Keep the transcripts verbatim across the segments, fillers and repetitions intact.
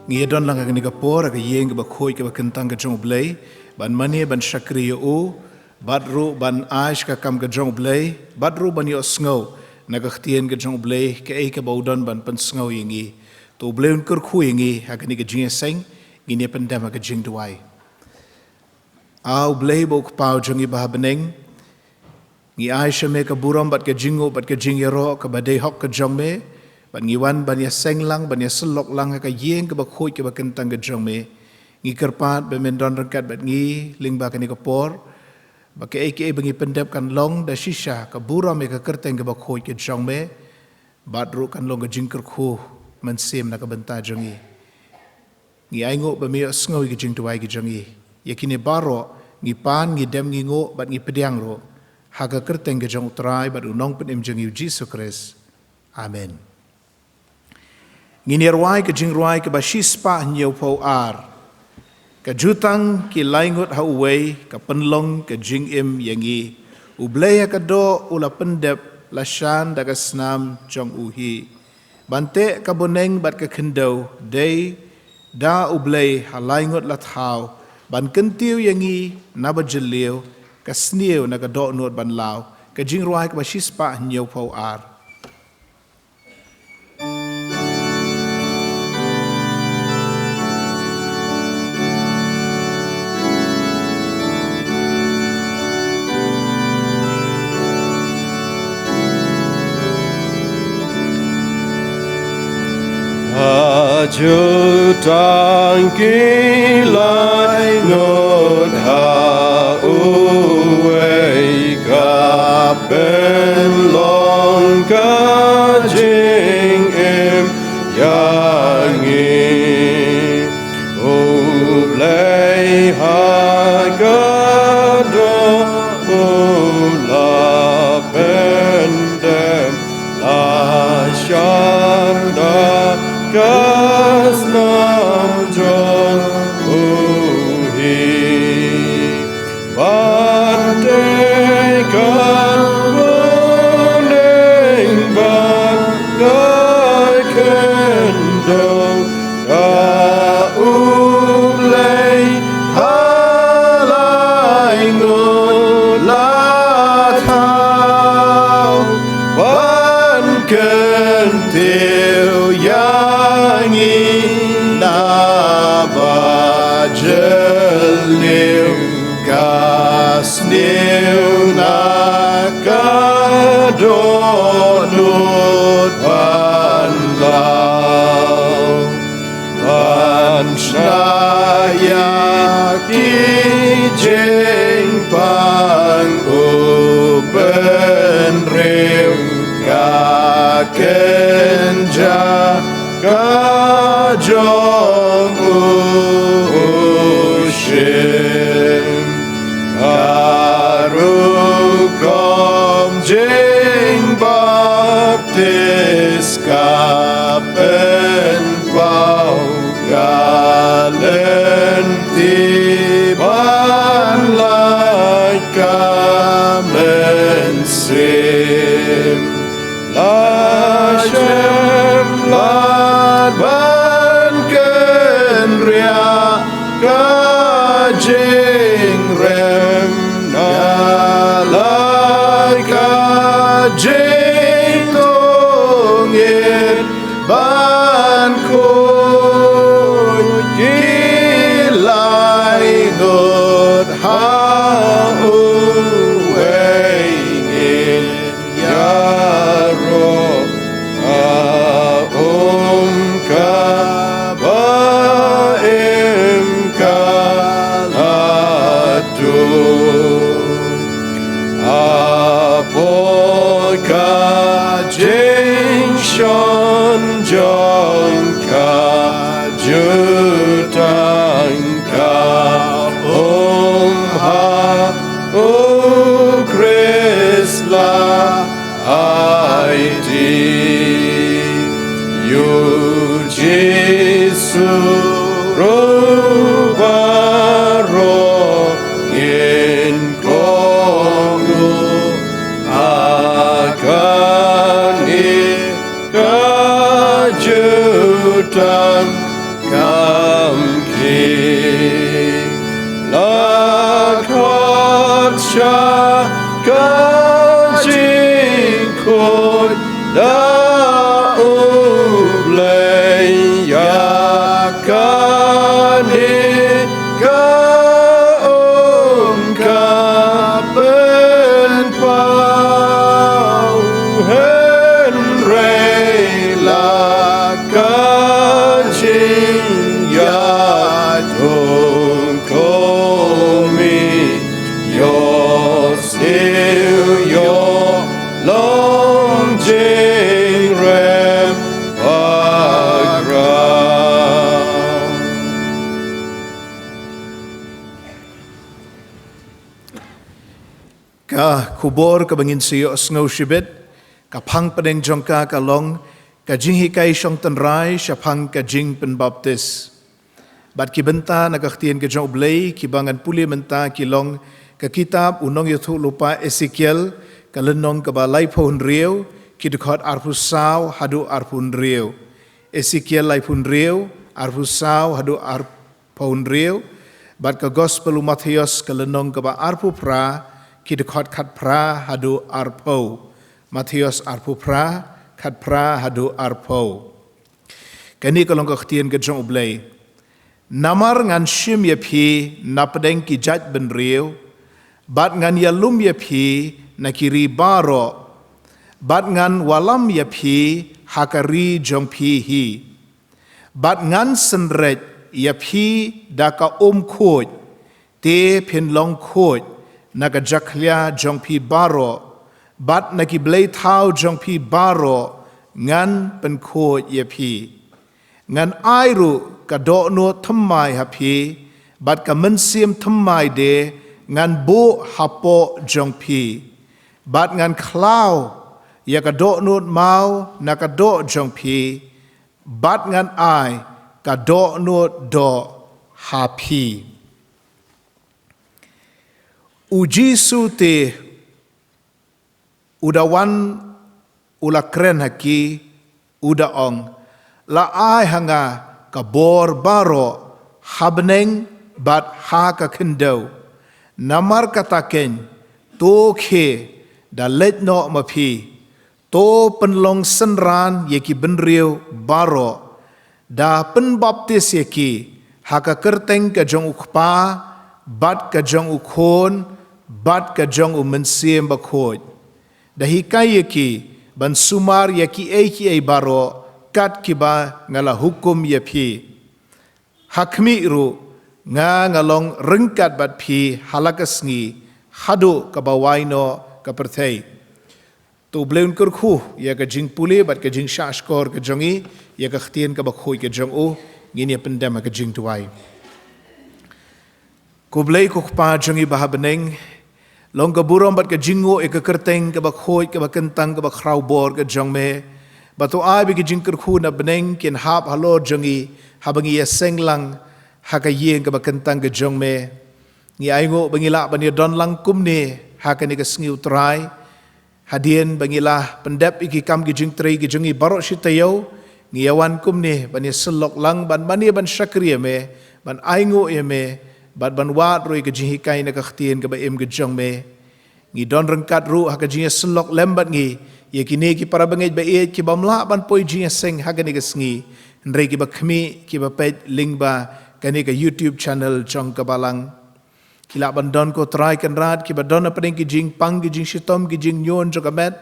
Ngi ïa don lang ha kane ka por ha ka ïing kaba khuid kaba kyntang ka jong U Blei, ban mane ban shakri ïa u, bad ruh ban ai sha ka kam ka jong U Blei, bad ruh ban ïohsngew na ka ktien ka jong U Blei, kaei kaba u don ban pynsngew ïa ngi. To U Blei un kyrkhu ïa ngi ha kane ka jingïaseng, ngin ïa pyndem ha ka jingduwai. A U Blei ba u Kpa u jong ngi ba ha bneng, ngi ai sha me ka burom bad ka jingnguh bad ka jingïaroh kaba dei hok ka jong me, bad ngi wan ban ïaseng lang, ban ïasyllok lang ha ka ïing kaba khuid kaba kyntang ka jong me. Ngi kyrpad ba men don ryngkat bad ngi lyngba kane ka por, ba kaei kaei ba ngi pyndep kan long da shisha ka burom ïa ka kyrteng kaba khuid ka jong me, bad ruh kan long ka jingkyrkhu mynsiem na ka bynta jong ngi. Ngi ainguh ba me ïohsngew ïa ka jingduwai ka jong ngi. Ïa kine baroh ngi pan, ngi dem, ngi nguh bad ngi pdiang ruh ha ka kyrteng ka jong U Trai bad U Nongpynim jong ngi U Jisu Khrist. Amen. Ngin ïa rwai ka jingrwai kaba shispah hynñiewphew ar. Ka jutang ki lai ngut ha uwei ka pynlong ka jingim ïa ngi. U Blei ha ka doh u la pyndep lashan da ka snam jong u hi. Ban teh ka bneng bad ka khyndew dei da U Blei ha lai ngut la thaw, ban kyntiew ïa ngi na ba jylliew, ka sniew na ka dohnud ban law. Ka jingrwai kaba shispah hynñiewphew ar. Ha jutang ki lai ngut ha uwei ka pynlong ka jingim ïa ngi. U Blei ha ka doh u la pyndem lashan da ka snam jong u hi. Ban teh ka bneng bad ka khyndew da U Blei ha lai ngut la thaw, ban kyntiew ïa ngi na ba jylliew, ka sniew na ka dohnud ban law. Ban shna ïa ki jingpang u bynriew, ka kynja ka jong u u shim. Ka rukom jingbaptis ka pynpaw, ka lynti ban lait ka mynsiem. La shem lad ban kynriah ka jingrem, na lai ka jingtngit ban khuid ki lai ngut ha uwei ngin ïaroh, ka um kaba im ka la tuh. Hapoh ka jingshon jong ka jutang, ka um ha U Khrist la aiti. Ïa U Jisu ruh baroh ngin kohnguh ha kane ka jutang, ka Khubor kaba ngin sa ïohsngew shibit, ka phang pdeng jong ka ka long, ka jinghikai shong tynrai shaphang ka jingpynbaptis. Bad ki bynta na ka ktien ka jong U Blei kiba ngan pule mynta ki long, ka kitab u nongïathuhlypa Esekiel, ka lynnong kaba laiphew hynriew, ki dkhot arphew saw haduh arphew hynriew. Esekiel laiphew hynriew, arphew saw haduh arphew hynriew. Bad ka gospel u Mathaios ka lynnong kaba arphew phra, ki dkhot khatphra haduh arphew. Mathaios arphew phra, khatphra haduh arphew. Kane ka long ka ktien ka jong U Blei. Namar ngan shim ïa phi na pdeng ki jaitbynriew, bad ngan ïalum ïa phi na ki ri baroh, bad ngan wallam ïa phi ha ka ri jong phi hi. Bad ngan synreit ïa phi da ka um khuid, te phin long khuid na ka jakhlia jong phi baroh, bad na ki blei thaw jong phi baroh ngan pynkhuid ïa phi. Ngan ai ruh ka dohnud thymmai ha phi, bad ka mynsiem thymmai de ngan buh hapoh jong phi. Bad ngan khlaw ïa ka dohnud maw na ka doh jong phi, bad ngan ai ka dohnud doh ha phi. U Jisu te u da wan, u la kren ha ki, u da ong, la ai ha nga ka bor baroh ha bneng bad ha ka khyndew. Namar kata keiñ, to khie, da leit noh ma phi, to pynlong synran ïa ki bynriew baroh, da pynbaptis ïa ki ha ka kyrteng ka jong U Kpa, bad ka jong U Khun, bad ka jong U Mynsiem Bakhuid. Da hikai ïa ki ban sumar ïa kiei kiei baroh kat kiba nga la hukum ïa phi. Ha khmih ruh, nga nga long ryngkat bad phi ha la ka sngi, haduh kaba wai noh ka pyrthei. To U Blei un kyrkhu ïa ka jingpule bad ka jingshah shkor ka jong ngi ïa ka ktien kaba khuid ka jong u. Ngin ïa pyndem ha ka jingduwai. Ko Blei ko Kpa jong ngi ba ha bneng, long ka burom bad ka jingnguh ïa ka kyrteng kaba khuid, kaba kyntang, kaba khraw bor ka jong me. Ba to ai ba ki jingkyrkhu na bneng kin hap halor jong ngi, haba ngi ïaseng lang ha ka ïing kaba kyntang ka jong me. Ngi ainguh ba ngi lah ban ïadon lang kumne ha kane ka sngi, U Trai. Hadien ba ngi la pyndep ïa ki kam ki jingtrei ki jong ngi baroh shi taïew, ngi ïa wan kumne ban ïa syllok lang, ban mane ban shakri ïa me, ban ainguh ïa me, bad ban wad ruh ïa ka jinghikai na ka ktien kaba im ka jong me. Ngi don ryngkat ruh ha ka jingïasyllok lem bad ngi ïa kine ki para bangeit ba ïeit ki bym lah ban poi jingïaseng ha kane ka sngi, hynrei kiba khmih, kiba peit lyngba kane ka YouTube channel jong ka Balang. Ki lah ban don, ko Trai Kynrad, kiba don hapdeng ki jingpang, ki jingshitom, ki jingñion jong ka met,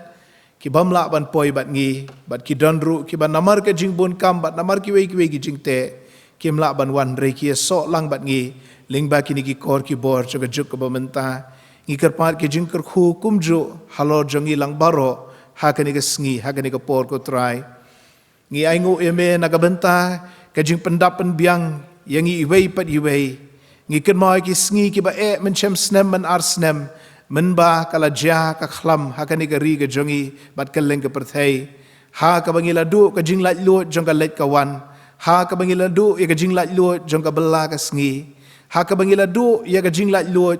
ki bym lah ban poi bad ngi, bad ki don ruh kiba namar ka jingbun kam bad namar kiwei kiwei ki jingteh kim lah ban wan, hynrei ki ïasoh lang bad ngi lyngba kine ki kor ki bor jong ka juk kaba mynta. Ngi kyrpad ki jingkyrkhu kumjuh halor jong ngi lang baroh ha kane ka sngi, ha kane ka por, ko Trai. Ngi ainguh ïa me na ka bynta ka jingpyndap pynbiang ïa ngi iwei pat iwei. Ngi kynmaw ïa ki sngi kiba eh mynshem snem, myn ar snem, mynba ka la jia ka khlam ha kane ka ri ka jong ngi bad kylleng ka pyrthei. Ha kaba ngi la duh ka jinglaitluid jong ka leit ka wan, ha kaba ngi la duh ïa ka jinglaitluid jong ka bylla ka sngi, ha kaba ngi la duh ïa ka jinglaitluid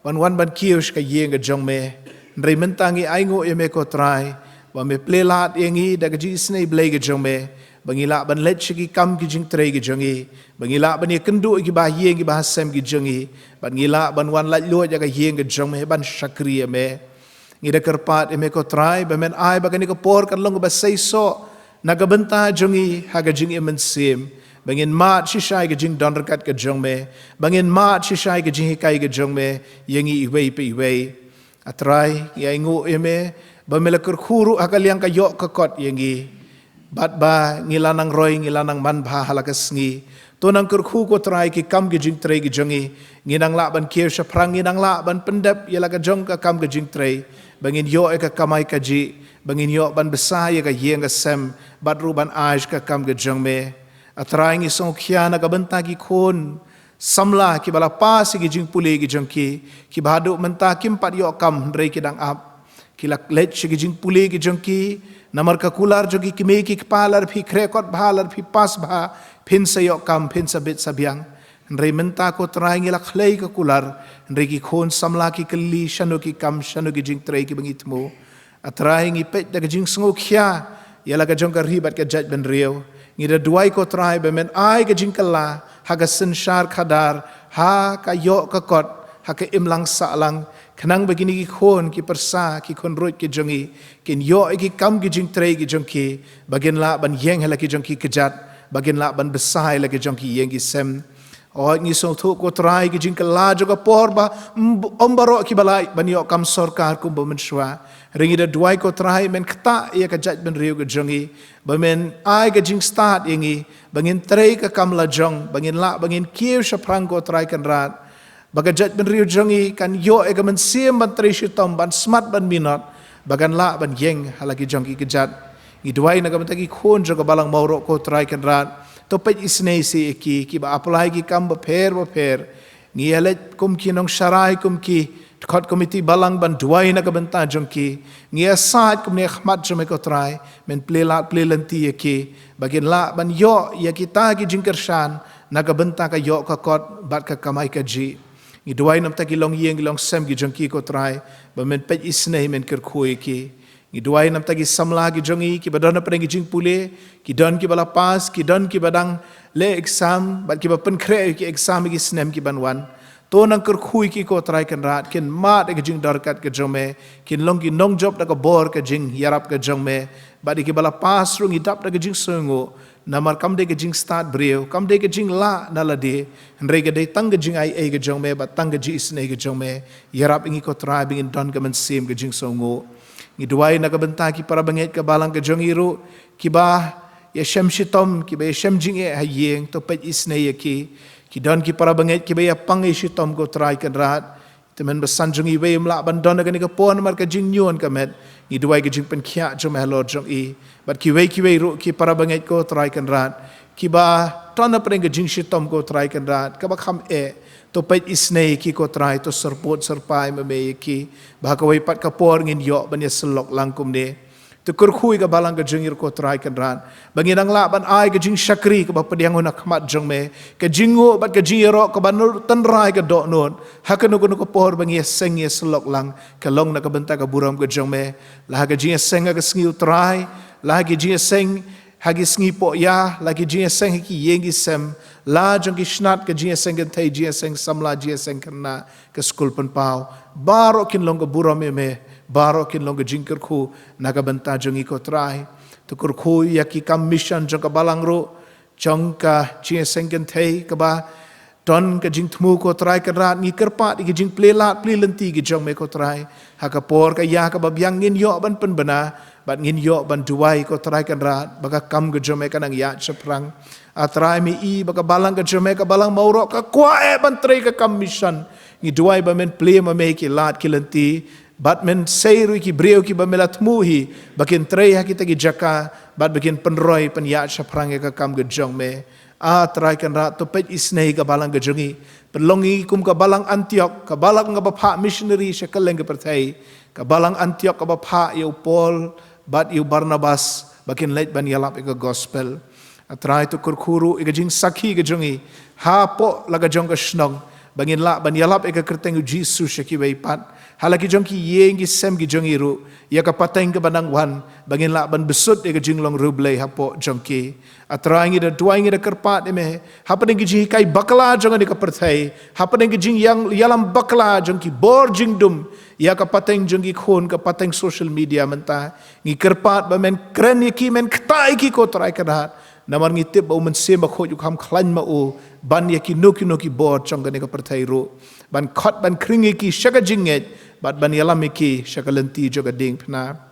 ban wan ban kiew sha ka ïing ka jong me. Hynrei mynta ngi ainguh ïa me, ko Trai, ba me plie lad ïa ngi da ka jingisynei Blei ka jong me, ba ngi lah ban leit sha ki kam ki jingtrei ki jong ngi, ba ngi lah ban ïakynduh ïa kiba ha ïing kiba ha sem ki jong ngi, bad ngi lah ban wan laitluid ïa ka ïing ka jong me ban shakri ïa me. Ngi da kyrpad ïa me, ko Trai, ba men ai ba kane ka por kan long kaba seisoh na ka bynta jong ngi ha ka jingim mynsiem, ba ngin mad shisha ïa ka jingdon ryngkat ka jong me, ba ngin mad shisha ïa ka jinghikai ka jong me ïa ngi iwei pa iwei. A Trai, ngi ainguh ïa me ba me la kyrkhu ruh ha ka liang ka ïoh ka kot ïa ngi, bad ba ngi la nang roi, ngi la nang manbha ha la ka sngi. To nang kyrkhu, ko Trai, ki kam ki jingtrei ki jong ngi. Ngi nang lah ban kiew shaphrang, ngi nang lah ban pyndep ïa la ka jong ka kam ka jingtrei, ba ngin ïoh ïa ka kamai kajih, ba ngin ïoh ban bsa ïa ka ïing ka sem, bad ruh ban ai sha ka kam ka jong me. A Trai, ngi sngewkhia na ka bynta ki khun samla kiba la pass ïa ki jingpule ki jong ki, kiba haduh mynta kim pat ïoh kam hynrei ki dang ap. Ki la leit sha ki jingpule ki jong ki, namar ka kular jong ki kmie ki kpa la phi khreh kot bha, la phi pass bha, phin sa ïoh kam, phin sa bit sa biang. Hynrei mynta ko Trai ngi la khlei ka kular, hynrei ki khun samla ki kylli shano ki kam, shano ki jingtrei kiba ngi thmu. A Trai ngi peit da ka jingsngewkhia ïa la ka jong ka ri bad ka jaitbynriew. Ngi da duwai ko Trai ba men ai ka jingkylla ha ka synshar khadar, ha ka ïoh ka kot, ha ka imlang sahlang, khnang ba kine ki khun ki pyrsa ki khun ruh ki jong ngi kin ïoh ïa ki kam ki jingtrei ki jong ki, ba kin lah ban ïeng ha la ki jong ki kjat, ba kin lah ban bsa ha la ki jong ki ïing ki sem. Oi ngi sngewthuh ko Trai ki jingkylla jong ka por ba ym, ym baroh kiba lah ban ïoh kam sorkar kumba mynshuwa. Hynrei ngi da duwai ko Trai men ktah ïa ka jaitbynriew ka jong ngi, ba men ai ka jingstad ïa ngi ba ngin trei ka kam la jong, ba ngin lah ba ngin kiew shaphrang ko Trai Kynrad, ba ka jaitbynriew jong ngi kan ïoh ïa ka mynsiem ban trei shitom, ban smat, ban minot, ba kan lah ban ïeng ha la ki jong ki kjat. Ngi duwai na ka bynta ki khun jong ka Balang Mawroh ko Trai Kynrad, to peit isynei seh ïa ki, kiba apply ki kam bapher bapher. Ngi ïa leit kum ki nongsharai, kum ki dkhot komiti balang ban duwai na ka bynta jong ki. Ngi ïa said kumne ha khmat jong me ko Trai, men plie lad plie lynti ïa ki, ba kin lah ban ïoh ïa kita ki jingkyrshan na ka bynta ka ïoh ka kot bad ka kamai kajih. Ngi duwai na ka bynta ki longïing ki longsem ki jong ki ko Trai, ba men peit isynei, men kyrkhu ïa ki. Ngi duwai na ka bynta ki samla ki jong ngi kiba don hapdeng ki jingpule, ki don kiba la pass, ki don kiba dang leh exam bad kiba pynkhreh ïa ki exam ïa ki snem ki ban wan. To nang kyrkhu ïa ki ko Trai Kynrad, kin mad ïa ka jingdorkat ka jong me, kin long ki nongjop da ka bor ka jingïarap ka jong me. Bad ïa kiba la pass ruh ngi dap da ka jingsngewnguh, namar kam dei ka jingstad briew, kam dei ka jinglah na lade, hynrei ka dei tang ka jingai ei ka jong me bad tang ka jingisynei ka jong me. Ïarap ïa ngi ko Trai ba ngin don ka mynsiem ka jingsngewnguh. Ngi duwai na ka bynta ki para bangeit ka balang ka jong ngi ruh, kiba ïashem shitom, kiba ïashem jingeh ha ïing, to peit isynei ïa ki. Ki don ki para bangeit kiba ïapang ïa shitom ko Trai Kynrad. Te men ba san jong iwei ym lah ban don ha kane ka por namar ka jingñion ka met. Ngi duwai ka jingpynkhiah jong me halor jong i. Bad kiwei kiwei ruh ki para bangeit ko Trai Kynrad, kiba don hapdeng ka jingshitom ko Trai Kynrad, kaba kham eh, to peit isynei ïa ki ko Trai, to syrpod syrpai ma me ïa ki, ba ha kawei pat ka por ngin ïoh ban ïasyllok lang kumne. To kyrkhu ïa ka balang ka jong ngi ruh ko Trai Kynrad, ba ngin nang lah ban ai ka jingshakri kaba pdiang hun ha khmat jong me, ka jingnguh bad ka jingïaroh kaba tynrai ka dohnud ha kano kano ka por ba ngi ïaseng ïasyllok lang, ka long na ka bynta ka burom ka jong me. La ha ka jingïaseng ha ka sngi U Trai, la ha ka jingïaseng ha ki sngi pohïa, la ki jingïaseng ha ki ïing ki sem, la jong ki snat, ka jingïaseng kynthei, jingïaseng samla, jingïaseng khynnah, ka skul pynpaw, baroh kin long ka burom ïa me, baroh kin long ka jingkyrkhu na ka bynta jong ngi ko Trai. To kyrkhu ïa ki kam mission jong ka balang ruh, jong ka jingïaseng kynthei kaba don ka jingthmu ko Trai Kynrad, ngi kyrpad ïa ki jingplie lad plie lynti ki jong me ko Trai. Ha ka por ka ïa kaba biang ngin ïoh ban pynbna bad ngin ïoh ban duwai ko Trai Kynrad, ba ka kam ka jong me kan nang ïaid shaphrang. A Trai, me i ba ka balang ka jong me, ka Balang Mawroh, ka kwah eh ban trei ka kam mission. Ngi duwai ba men plie ma me ki lad ki lynti, bad men sei ruh ïa ki briew kiba me la thmu hi ba kin trei ha kita ki jaka, bad ba kin pynroi pynïaid shaphrang ïa ka kam ka jong me. A Trai Kynrad, to peit isynei ïa ka balang ka jong ngi. Pynlong ngi kum ka balang Antiok, ka balang kaba phah missionary sha kylleng ka pyrthei, ka balang Antiok kaba phah ïa u Paul bad ïa u Barnabas ba kin leit ban ïalap ïa ka gospel. A Trai, to kyrkhu ruh ïa ka jingsakhi ka jong ngi hapoh la ka jong ka shnong, ba ngin lah ban ïalap ïa ka kyrteng U Jisu sha kiwei pat. Ha la ki jong ki ïing ki sem ki jong ngi ruh, ïa ka pateng kaba nang wan, ba ngin lah ban bsut ïa ka jinglong riewblei hapoh jong ki. A Trai, ngi da duwai, ngi da kyrpad ïa me hapdeng ki jinghikai bakla jong kane ka pyrthei, hapdeng ki jingïalam bakla jong ki bor jingdum ïa ka pateng jong ki khun, ka pateng social media mynta. Ngi kyrpad ba men kren ïa ki, men ktah ïa ki ko Trai Kynrad. Namar ngi tip ba U Mynsiem Bakhuid u kham khlaiñ ma u ban ïa kino kino ki bor jong kane ka pyrthei ruh, ban khot ban khring ïa ki sha ka jingngeit, bad ban ïalam ïa ki sha ka lynti jong ka diengphna.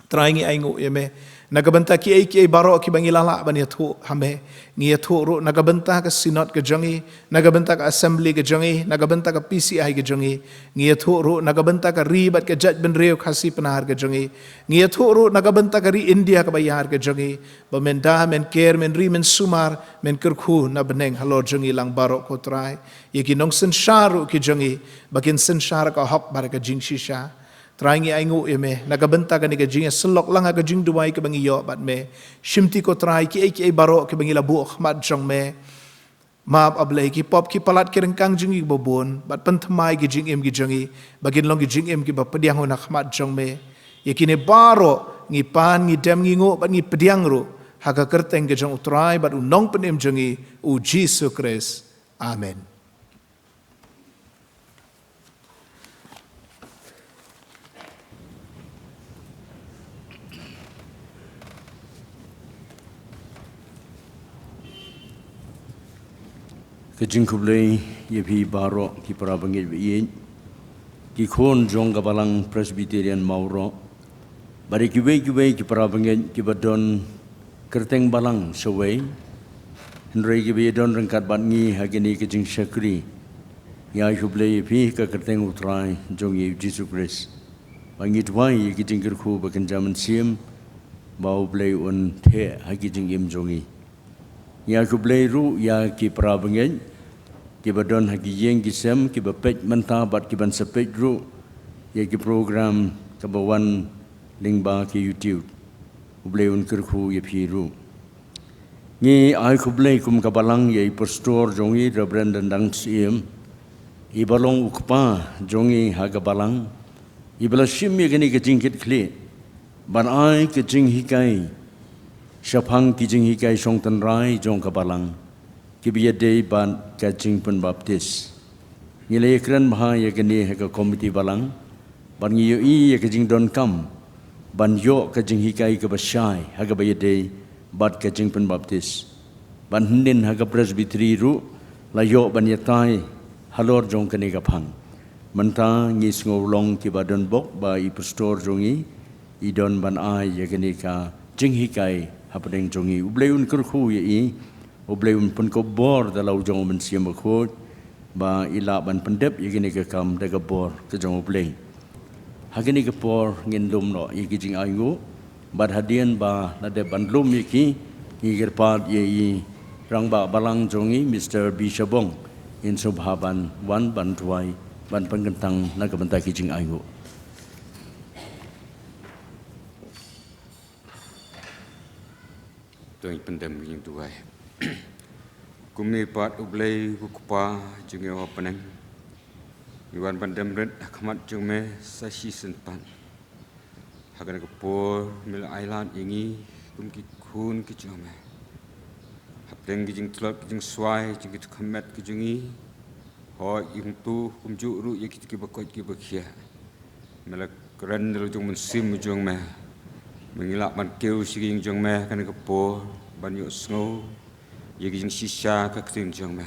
Trai, ngi ainguh ïa me na ka bynta kiei kiei baroh kiba ngi la lah ban ïathuh ha me. Ngi ïathuh ruh na ka bynta ka synod ka jong ngi, na ka bynta ka assembly ka jong ngi, na ka bynta ka P C I ka jong ngi. Ngi ïathuh ruh na ka bynta ka ri bad ka jaitbynriew Khasi Pnar ka jong ngi. Ngi ïathuh ruh na ka bynta ka ri India kaba ïar ka jong ngi. Ba men da, men ker, men ri, men sumar, men kyrkhu na bneng halor jong ngi lang baroh ko Trai. Ïa ki nongsynshar ruh ki jong ngi, ba kin synshar ka hok bad ka jingshisha. Trai, ngi ainguh ïa me na ka bynta kane ka jingïasyllok lang ha ka jingduwai kaba ngi ïoh bad me. Shimti ko Trai, kiei kiei baroh kiba ngi la buh ha khmat jong me. Map, A Blei, ki pop ki palat ki ryngkang jong ngi kiba bun, bad pynthymmai ki jingim ki jong ngi ba kin long ki jingim kiba pdiang hun ha khmat jong me. Ïa kine baroh ngi pan, ngi dem, ngi nguh bad ngi pdiang ruh ha ka kyrteng ka jong U Trai bad U Nongpynim jong ngi, U Jisu Khrist. Amen. Ka jingkhublei ïa phi baroh ki para bangeit ba ïeit, ki khun jong ka Balang Presbyterian Mawroh, bad ïa kiwei kiwei ki para bangeit kiba don kyrteng balang shawei, hynrei kiba ïadon ryngkat bad ngi ha kane ka jingshakri. Ngi ai khublei ïa phi ha ka kyrteng U Trai jong ngi U Jisu Khrist. Ba ngi duwai ïa ki jingkyrkhu ba kynja mynsiem, ba U Blei un theh ha ki jingim jong ngi. Ngi ai khublei ruh ïa ki para bangeit kiba don ha ki ïing ki sem, kiba peit mynta bad kiban sa peit ruh ïa ki program kaba wan lyngba ki YouTube. U Blei un kyrkhu ïa phi ruh. Ngi ai khublei kum ka Balang ïa i Pastor jong ngi, Reverend Dang Syiem, iba long u kpa jong ngi ha ka Balang, iba la shim ïa kane ka jingkitkhlieh ban ai ka jinghikai shaphang ki jinghikai shong tynrai jong ka Balang, kiba ïadei bad ka jingpynbaptis. Ngi la ïakren bha ïa kane ha ka Komiti Balang, bad ngi ïohi ïa ka jingdonkam ban ïoh ka jinghikai kaba shai ha kaba ïadei bad ka jingpynbaptis. Bad hynnin ha ka Presbytery ruh la ïoh ban ïatai halor jong kane ka phang. Mynta ngi sngew long kiba donbok ba i Pastor jong ngi i don ban ai ïa kane ka jinghikai hapdeng jong ngi. U Blei un kyrkhu ïa i, U Blei un pynkup bor da la u jong U Mynsiem Bakhuid, ba i lah ban pyndep ïa kane ka kam da ka bor ka jong U Blei. Ha kane ka por ngin lum noh ïa ki jingainguh, bad hadien ba la dep ban lum ïa ki, ngi kyrpad ïa i Rangbah Balang jong ngi, Mister B Shabong, in sngewbha ban wan ban duwai ban pynkyntang na ka bynta ki jingainguh. To ngin pyndem, ngin duwai. Kumne pat, U Blei ko Kpa jong ngi ha bneng, ngi wan ban dem rit ha khmat jong me sa shisien pat. Ha kane ka por me la ai lad ïa ngi kum ki khun ki jong me. Hapdeng ki jingtlot ki jingswai jong ki jingkhmat ki jong ngi, hooid, ïa ngi kumjuh ruh ïa kito kiba koit kiba khiah, me la kren da la u jong u Mynsiem jong me. Me, ngi lah ban kiew sha ki ïing jong me ha kane ka por ban ïohsngew ïa ki jingshisha ka ktien jong me.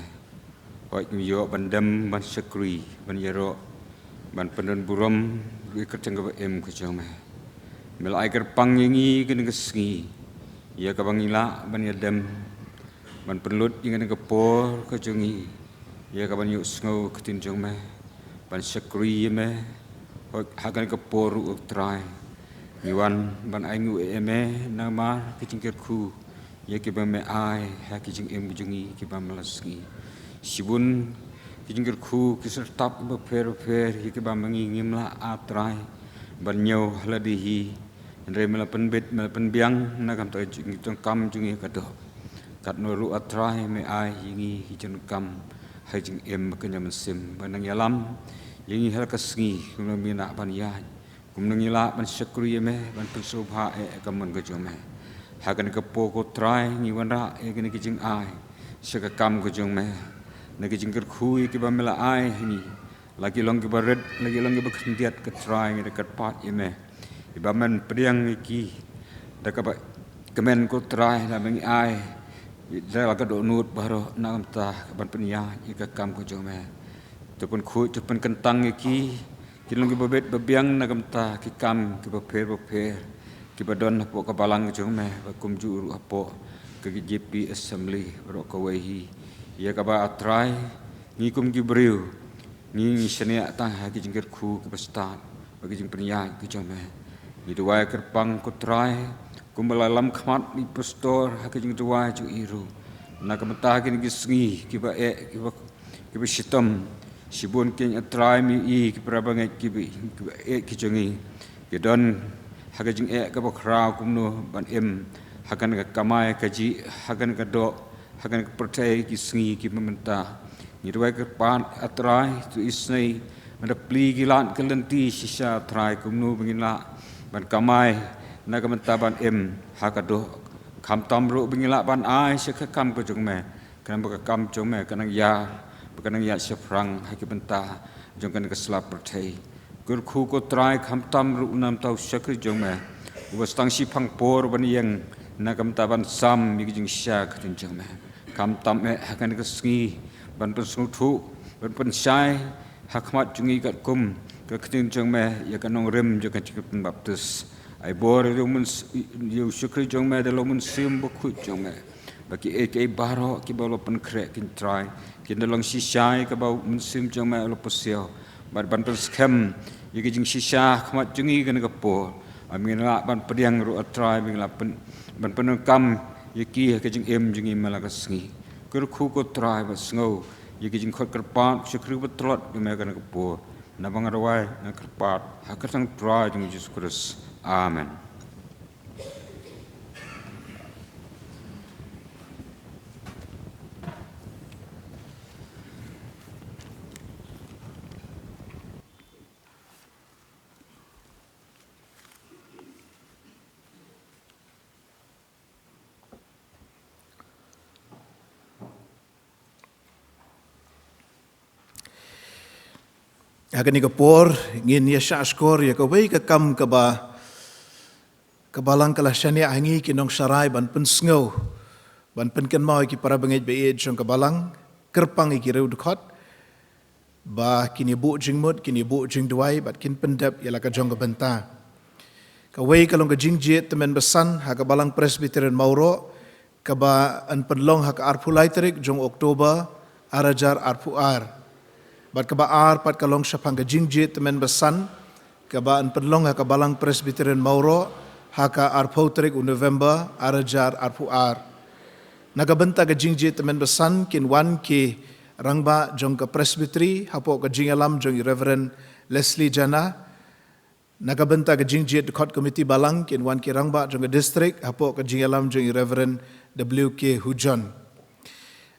Hooid, ngi ïoh ban dem ban shakri, ban ïaroh, ban pyndonburom ruh ïa ka kyrteng kaba im ka jong me. Me la ai kyrpang ïa ngi kane ka sngi ïa kaba ngi lah ban ïadem ban pynlut ïa kane ka por ka jong ngi ïa ka ban ïohsngew ka ktien jong me, ban shakri ïa me. Hooid, ha kane ka por ruh, ko Trai, ngi wan ban ainguh ïa me namar ka jingkyrkhu ïa kiba me ai ha ki jingim jong ngi kiba me la sngi. Shibun ki jingkyrkhu ki syrtap kiba pher bapher ïa kiba ma ngi ngim lah, ah Trai, ban ñiew ha lade hi. Hynrei me la pynbit, me la pynbiang na ka bynta ka jingdonkam jong ngi ha ka doh. Katno ruh, ah Trai, me ai ïa ngi ki jingdonkam ha ka jingim ba kynja mynsiem, ba nang ïalam ïa ngi ha la ka sngi, kumno me lah ban ïaid, kumno ngi lah ban shakri ïa me, ban pynsngewbha ïa ka mon ka jong me. Ha kane ka por, ko Trai, ngi wanrah ïa kine ki jingai sha ka kam ka jong me. Na ki jingkyrkhu ïa kiba me la ai ha ngi, la ki long kiba rit, la ki long kiba khyndiat, ko Trai, ngi da kyrpad ïa me, iba men pdiang ïa ki da kaba kmen, ko Trai, la ba ngi ai da la ka dohnud baroh na ka bynta ka ban pynïaid ïa ka kam ka jong me. To pynkhuid, to pynkyntang ïa ki, ki long kiba bit ba biang na ka bynta ki kam kiba pher bapher kiba don hapoh ka balang ka jong me, ba kumjuh ruh hapoh ka J P Assembly baroh kawei hi, ïa kaba, ah Trai, ngi kum ki briew ngi, ngi shaniah tang ha ki jingkyrkhu kiba stad bad ki jingpynïaid ki jong me. Ngi duwai kyrpang, ko Trai, kumba la lam khmat i Pastor ha ki jingduwai jong i ruh, na ka bynta kine ki sngi kiba eh, kiba, kiba shitom, Shibun kein A Trai, me i ki para bangeit ki ba, ki ba eh ki jong i, ki don ha ka jingeh kaba khraw kumno ban im ha kane ka kamai kajih ha kane ka doh ha kane ka pyrthei ki sngi ki mynta. Ngi duwai kyrpad A Trai, to isnei ban da plie ki lad ki lynti shisha A Trai, kumno ba ngin lah ban kamai na ka bynta ban im ha ka doh, khamtam ruh ba ngin lah ban ai sha ka kam ka jong me, khnang ba ka kam jong me kan nang ïar, ba kan nang ïaid shaphrang ha ki bynta jong kane ka sla pyrthei. Kyrkhu ko Trai, khamtam ruh namar u shakri jong me uba sdang shiphang por ban ïeng na ka bynta ban sam ïa ki jingshisha ka ktien jong me. Khamtam eh ha kane ka sngi ban pynsngewthuh, ban pynshai ha khmat jong ngi katkum ka ktien jong me ïa ka nongrim jong ka jingpynbaptis. Ai bor ïa u myns-, ïa u shakri jong me da u Mynsiem Bakhuid jong me, ba kiei kiei baroh kiba la pynkhreh, ko Trai, kin da long shisha ïa kaba u Mynsiem jong me u la pasiaw, bad ban pynskhem ïa ki jingshisha ha khmat jong ngi kane ka por. Ba ngin lah ban pdiang ruh A Trai, ba ngin lah pyn-, ban pyndonkam ïa ki ha ka jingim jong ngi man la ka sngi. Kyrkhu ko Trai, bad sngew ïa ki jingkhot kyrpad u shakri ba tlot jong me kane ka por. Naba nga duwai, nga kyrpad ha ka kyrteng U Trai jong ngi Jisu Khrist. Amen. Ha kane ka por ngin ïa shahshkor ïa kawei ka kam kaba ka Balang ka la shaniah ha ngi ki nongsharai ban pynsngew, ban pynkynmaw ïa ki para bangeit ba ïeit jong ka Balang, kyrpang ïa ki riewdkhot ba kin ïa buh jingmut, kin ïa buh jingduwai, bad kin pyndep ïa la ka jong ka bynta. Kawei ka long ka jingjied tymmen basan ha ka Balang Presbyterian Mawroh, kaba yn pynlong ha ka arphew lai tarik jong October, ar hajar arphew ar. Bad kaba ar pat ka long shaphang ka jingjied tymmen basan, kaba yn pynlong ha ka Balang Presbyterian Mawroh ha ka arphew tarik u November, ar hajar arphew ar. Na ka bynta ka jingjied tymmen basan kin wan ki rangbah jong ka Presbytery hapoh ka jingïalam jong i Reverend Leslie Jana. Na ka bynta ka jingjied dkhot komiti balang kin wan ki rangbah jong ka district hapoh ka jingïalam jong i Reverend W K Hujon.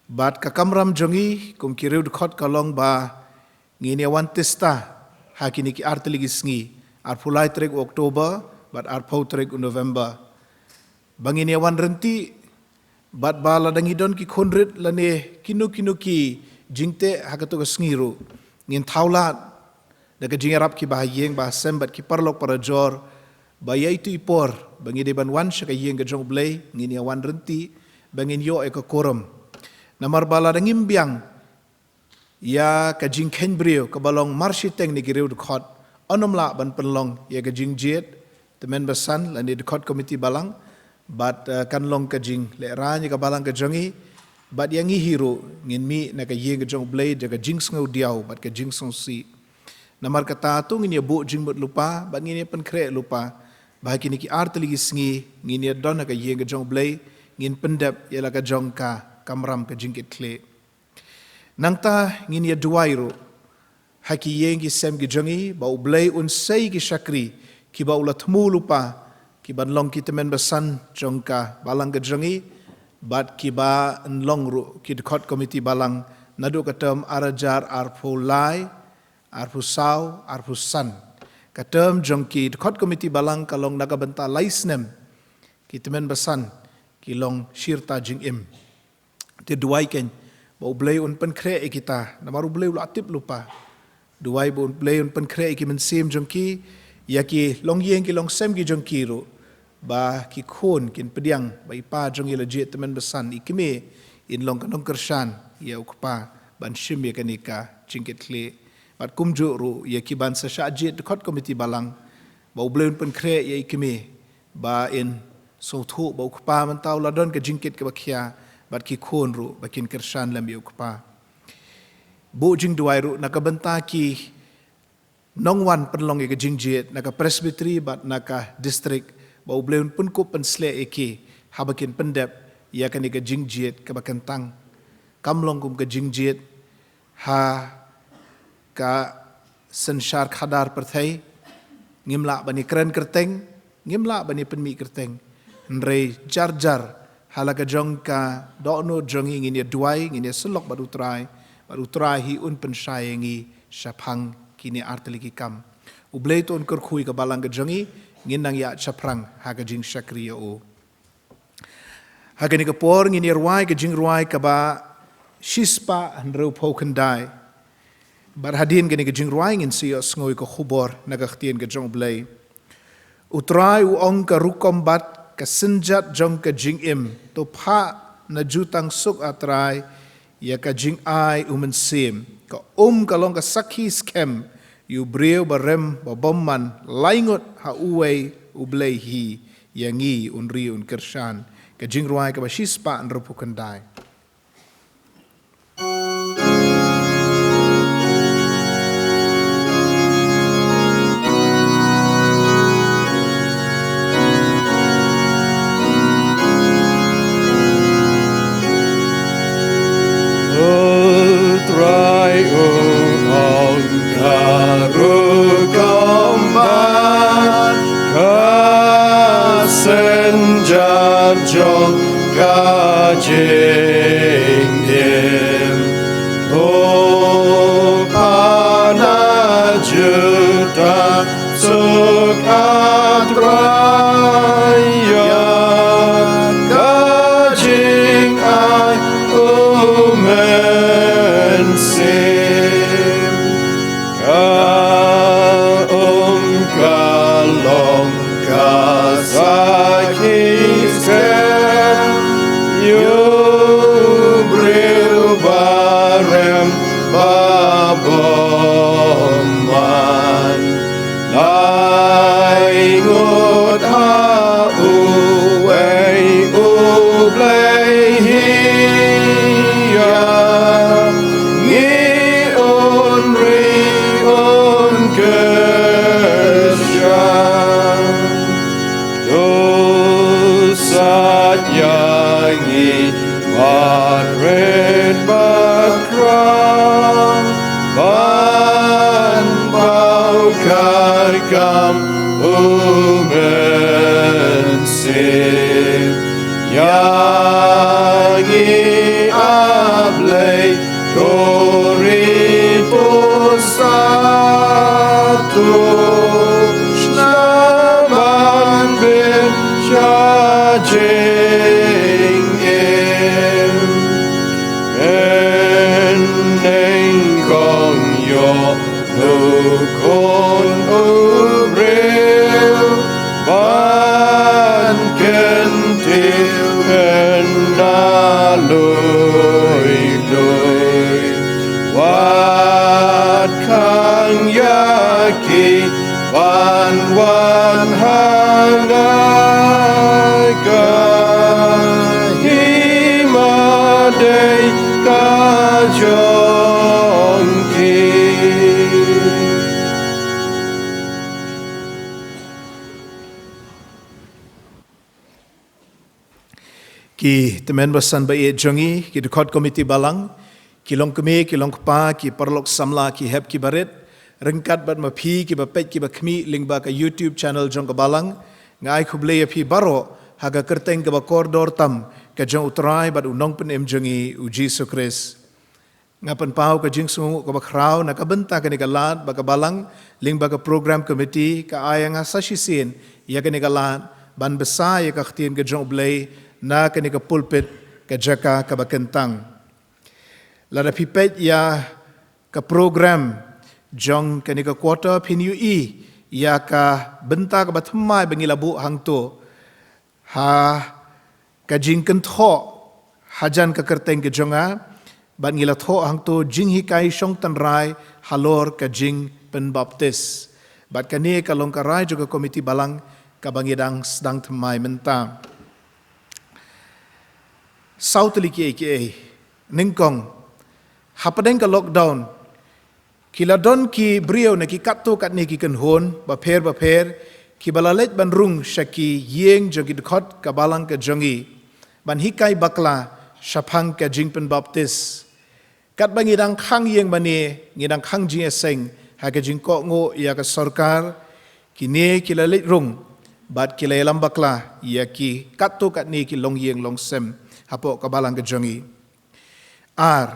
Bad ka kamram jong ngi kum ki riewdkhot ka long ba ngin ïa wan tista ha kine ki ar tylli ki sngi, arphew lai tarik October bad arphew tarik November. Ba ngin ïa wan ryntih, bad ba lada ngi don ki khun rit lane kino kino ki jingteh ha kato ka sngi ruh, ngin thaw lad da ka jingïarap ki bahaïing bahasem bad ki paralok parajor, ba ïa ito i por ba ngi dei ban wan sha ka ïing ka jong U Blei ngin ïa wan ryntih, ba ngin ïoh ïa ka quorum. Namar ba lada ngim biang ïa ka jingkheiñ briew kaba long marshiteng na ki riewdkhot, ym lah ban pynlong ïa ka jingjied tymmen basan lane dkhot komiti balang, bad, eh, kan long ka jinglehrain ïa ka Balang ka jong ngi, bad ïa ngi hi ruh ngin mih na ka ïing ka jong U Blei da ka jingsngewdiaw bad ka jingsngewsih. Namar kata to ngin ïa buh jingmut lypa bad ngin ïa pynkhreh lypa ba ha kine ki ar tylli ki sngi ngin ïa don ha ka ïing ka jong U Blei, ngin pyndep ïa la ka jong ka kamram ka jingkitkhlieh. Nangta ngin ïa duwai ruh ha ki ïing ki sem ki jong ngi ba U Blei un sei ki shakri kiba u la thmu lypa, kiban long ki tymmen basan jong ka Balang ka jong ngi, bad kiban long ruh ki dkhot komiti balang naduh ka term ar hajar arphew lai, arphew saw, arphew san. Ka term jong ki dkhot komiti balang ka long na ka bynta lai snem, ki tymmen basan ki long shi rta jingim. Te duwai kein ba U Blei un pynkhreh ïa kita, namar U Blei u la tip lypa. Duwai ba U Blei un pynkhreh ïa ki mynsiem jong ki, ïa ki longïing ki longsem ki jong ki ruh, ba ki khun kin pdiang ba i pa jong ngi la jied tymmen basan, i kmie in long ka nongkyrshan ïa u kpa ban shim ïa kane ka jingkitkhlieh. Bad kumjuh ruh ïa kiban sa shah jied dkhot komiti balang, ba U Blei un pynkhreh ïa i kmie ba in sngewthuh ba u kpa mynta u la don ka jingkit kaba khia, bad ki khun ruh ba kin kyrshan lem ïa u kpa. Buh jingduwai ruh na ka bynta ki nongwan pynlong ïa ka jingjied na ka Presbytery bad na ka district, ba U Blei un pynkup pynsleh ïa ki haba kin pyndep ïa kane ka jingjied kaba kyntang. Kam long kum ka jingjied ha ka synshar khadar pyrthei, ngim lah ban ïakren kyrteng, ngim lah ban ïapynmih kyrteng. Hynrei jar jar ha la ka jong ka dohnud jong ngi ngin ïa duwai, ngin ïa syllok bad U Trai, bad U Trai hi un pynshai ïa ngi shaphang kine artylli ki kam. U Blei to un kyrkhu ïa ka balang ka jong ngi, ngin nang ïaid shaphrang ha ka jingshakri ïa u. Ha kane ka por ngin ïa rwai ka jingrwai kaba shispah hynriewphew khyndai. Bad hadien kane ka jingrwai ngin sa ïohsngew ïa ka khubor na ka ktien ka jong U Blei. U Trai u ong, ka rukom bad ka synjat jong ka jingim, to phah na jutang suk, A Trai, ïa ka jingai U Mynsiem. Ka um ka long ka sakhi skhem ïa u briew barem babymman, lai ngut ha uwei U Blei hi, ïa ngi un ri un kyrshan. Ka jingrwai kaba shispah hynriewphew khyndai. U Trai u ong, ka rukom bad ka synjat jong ka jingim, to phah na jutang suk, A Trai, ïa ka jingai U Mynsiem. Ka um ka long ka sakhi skhem ïa u briew barem babymman. Lai ngut ha uwei U Blei hi, ïa ngi un ri un kyrshan. To sait ïa ngi bad rit bad khrang, ban paw ka kam U Mynsiem. Ïa ngi, A Blei, to ri to sah, to shna ban bit sha jingim. Mynnyngkong ïoh u Khun u briew ban kyntiew ïa na lui lui. Wat khang ïa ki ban wan ha nga, ka hima dei ka jong ki. Ki tymmen basan ba ïeit jong ngi, ki dkhot komiti balang, ki long kmie, ki long kpa, ki paralok samla, ki hep ki barit, ryngkat bad ma phi ki ba peit ki ba khmih lyngba ka YouTube channel jong ka balang, nga ai khublei ïa phi baroh ha ka kyrteng kaba kordor tam ka jong U Trai bad U Nongpynim jong ngi U Jisu Khrist. Nga pynpaw ka jingsngewnguh kaba khraw na ka bynta kane ka lad ba ka balang lyngba ka program committee ka ai ïa nga sa shisien ïa kane ka lad ban bsa ïa ka ktien ka jong U Blei na kane ka pulpit, ka jaka kaba kyntang. Lada phi peit ïa ka program jong kane ka quarter, phin ïohi ïa ka bynta kaba thymmai ba ngi la buh hangto ha ka jingkynthoh hajan ka kyrteng ka jong nga, bad ngi la thoh hangto jinghikai shong tynrai halor ka jingpynbaptis. Bad kane ka long ka rai jong ka komiti balang kaba ngi dang sdang thymmai mynta. Saw tylli kiei kiei. Nyngkong, hapdeng ka lockdown, ki la don ki briew na ki katto katne ki kynhun bapher bapher, ki ba la leit ban rung sha ki ïing jong ki dkhot ka balang ka jong ngi, ban hikai bakla shaphang ka jingpynbaptis. Katba ngi dang khang ïing mane, ngi dang khang jingïaseng ha ka jingkohnguh ïa ka sorkar, kine ki la leit rung bad ki la ïalam bakla ïa ki katto katne ki longïing longsem hapoh ka balang ka jong ngi. Ar,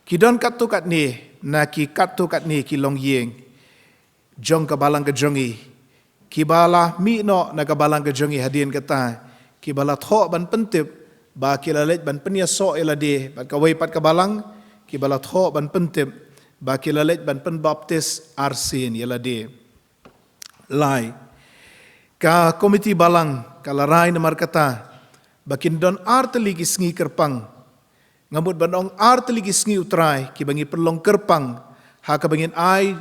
ki don katto katne na ki katto katne ki longïing jong ka balang ka jong ngi, kiba la mih noh na ka balang ka jong ngi hadien kata, kiba la thoh ban pyntip ba ki la leit ban pynïasoh ïa lade bad kawei pat ka balang, kiba la thoh ban pyntip ba ki la leit ban pynbaptis arsien ïa lade. Lai, ka komiti balang ka la rai namar kata ba kin don ar tylli ki sngi kyrpang, nga mut ban ong ar tylli ki sngi U Trai, kiba ngi pynlong kyrpang ha kaba ngin ai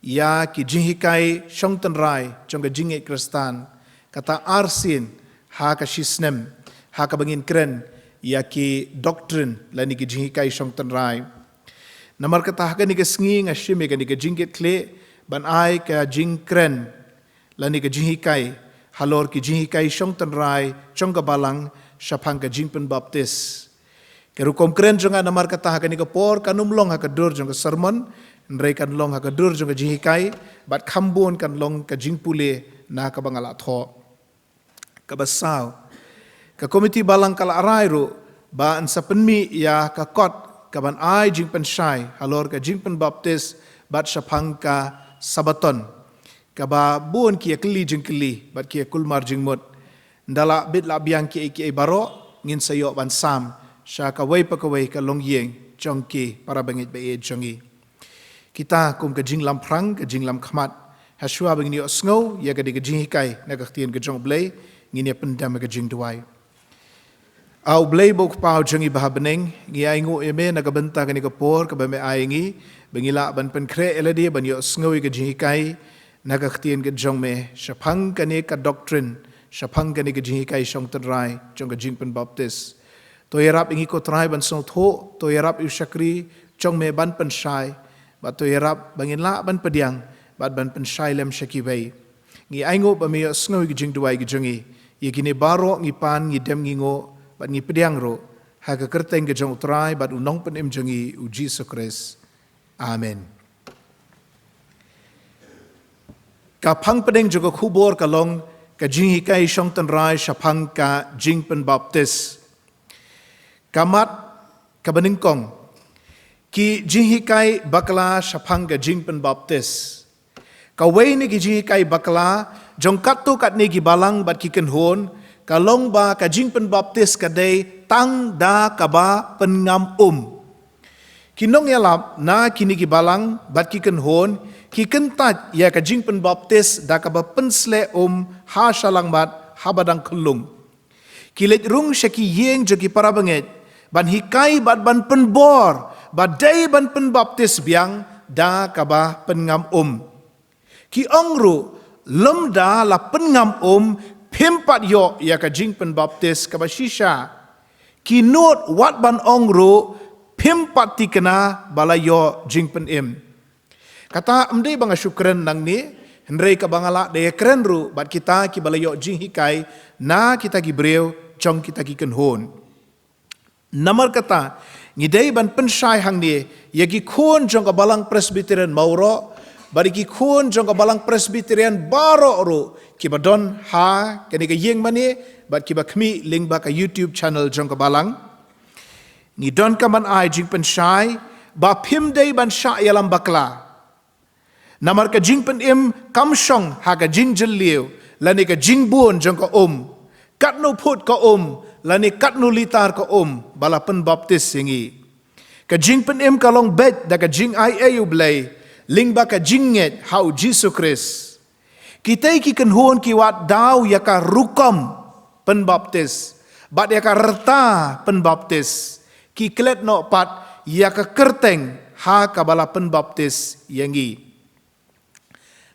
ïa ki jinghikai shong tynrai jong ka jingngeit Khristan, kata arsien ha ka shisnem, ha kaba ngin kren ïa ki doctrine lane ki jinghikai shong tynrai. Namar kata ha kane ka sngi nga shim ïa kane ka jingkitkhlieh ban ai ka jingkren lane ka jinghikai halor ki jinghikai shong tynrai jong ka balang shaphang ka jingpynbaptis. Ka rukom kren jong nga namar kata ha kane ka por kan ym long ha ka dur jong ka sermon, hynrei kan long ha ka dur jong ka jinghikai, bad kham bun kan long ka jingpule na kaba nga la thoh. Kaba saw, ka komiti balang ka la rai ruh ba yn sa pynmih ïa ka kot kaban ai jingpynshai halor ka jingpynbaptis bad shaphang ka Sabaton, kaba bun ki ïa kylli jingkylli bad ki ïa kulmar jingmut. Ynda la bit la biang kiei kiei baroh, ngin sa ïoh ban sam sha kawei pa kawei ka longïing jong ki para bangeit ba ïeit jong ngi. Kita kum ka jinglamphrang, ka jinglamkhmat, ha shuwa ba ngin ïohsngew ïa kane ka jinghikai na ka ktien ka jong U Blei, ngin ïa pyndem ïa ka jingduwai. A U Blei ba U Kpa jong ngi ba ha bneng, ngi ainguh ïa me na ka bynta kane ka por kaba me ai ngi ba ngi lah ban pynkhreh ïa lade ban ïohsngew ïa ka jinghikai na ka ktien ka jong me, shaphang kane ka doctrine, shaphang kane ka jinghikai shong tynrai jong ka jingpynbaptis. To ïarap ïa ngi ko Trai ban sngewthuh, to ïarap ïa u shakri jong me ban pynshai, bad to ïarap ba ngin lah ban pdiang bad ban pynshai lem sha kiwei. Ngi ainguh ba me ïohsngew ïa ka jingduwai ka jong ngi. Ïa kine baroh ngi pan, ngi dem, ngi nguh bad ngi pdiang ruh ha ka kyrteng ka jong U Trai bad U Nongpynim jong ngi U Jisu Khrist. Amen. Ka phang pdeng jong ka khubor ka long ka jinghikai shong tynrai shaphang ka jingpynbaptis. Ka mat kaba nyngkong, ki jinghikai bakla shaphang ka jingpynbaptis. Kawei na ki jinghikai bakla jong katto katne ki balang bad ki kynhun ka long ba ka jingpynbaptis ka dei tang da kaba pynngam um. Ki nongïalap na kine ki balang bad ki kynhun ki kyntait ïa ka jingpynbaptis da kaba pynsleh um ha shyllangmat haba dang khyllung. Ki leit rung sha ki ïing jong ki para bangeit ban hikai bad ban pynbor ba dei ban pynbaptis biang da kaba pynngam um. Ki ong ruh, lymda la pynngam um, phim pat ïoh ïa ka jingpynbaptis kaba shisha. Ki nud wat ban ong ruh, phim pat thikna ba la ïoh jingpynim. Kata ym dei ba nga shu kren nangne, hynrei kaba nga lah da ïa kren ruh bad kita kiba la ïoh jinghikai na kita ki briew jong kita ki kynhun. Namar kata, ngi dei ban pynshai hangne ïa ki khun jong ka Balang Presbyterian Mawroh bad ïa ki khun jong ka Balang Presbyterian baroh ruh kiba don ha kane ka ïing mane bad kiba khmih lyngba ka YouTube channel jong ka Balang. Ngi donkam ban ai jingpynshai ba phim dei ban shah ïalam bakla. Namar ka jingpynim kam shong ha ka jingjylliew lane ka jingbun jong ka um, katno phut ka um lane katno litar ka um ba la pynbaptis ïa ngi. Ka jingpynim ka long beit da ka jingaiei U Blei lyngba ka jingngeit ha U Jisu Khrist. Kitei ki kynhun ki wad daw ïa ka rukom pynbaptis bad ïa ka rta pynbaptis, ki klet noh pat ïa ka kyrteng ha kaba la pynbaptis ïa ngi.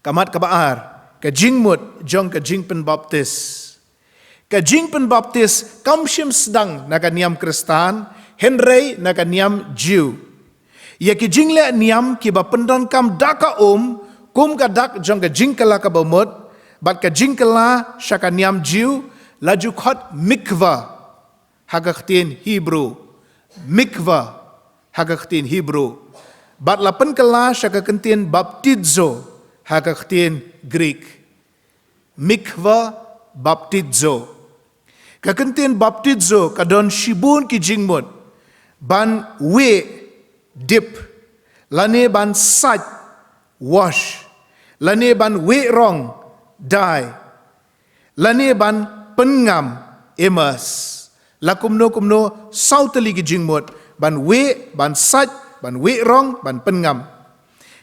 Ka mat kaba ar, ka jingmut jong ka jingpynbaptis. Ka jingpynbaptis kam shym sdang na ka niam Khristan, hynrei na ka niam Jiw. Ïa ki jingleh niam kiba pyndonkam da ka um, kum ka dak jong ka jingkylla kaba mut bad ka jingkylla sha ka niam Jiw, la ju khot mikvah ha ka ktien Hebrew, mikvah ha ka ktien Hebrew. Bad la pynkylla sha ka kyntien baptizo ha ka ktien Greek. Mikvah baptizo. Ka kyntien baptizo ka don shibun ki jingmut. Ban weh, dip. Lane ban sait, wash. Lane ban weh rong, dye. Lane ban pynngam, immerse. La kumno kumno saw tylli ki jingmut, ban weh, ban sait, ban weh rong, ban pynngam.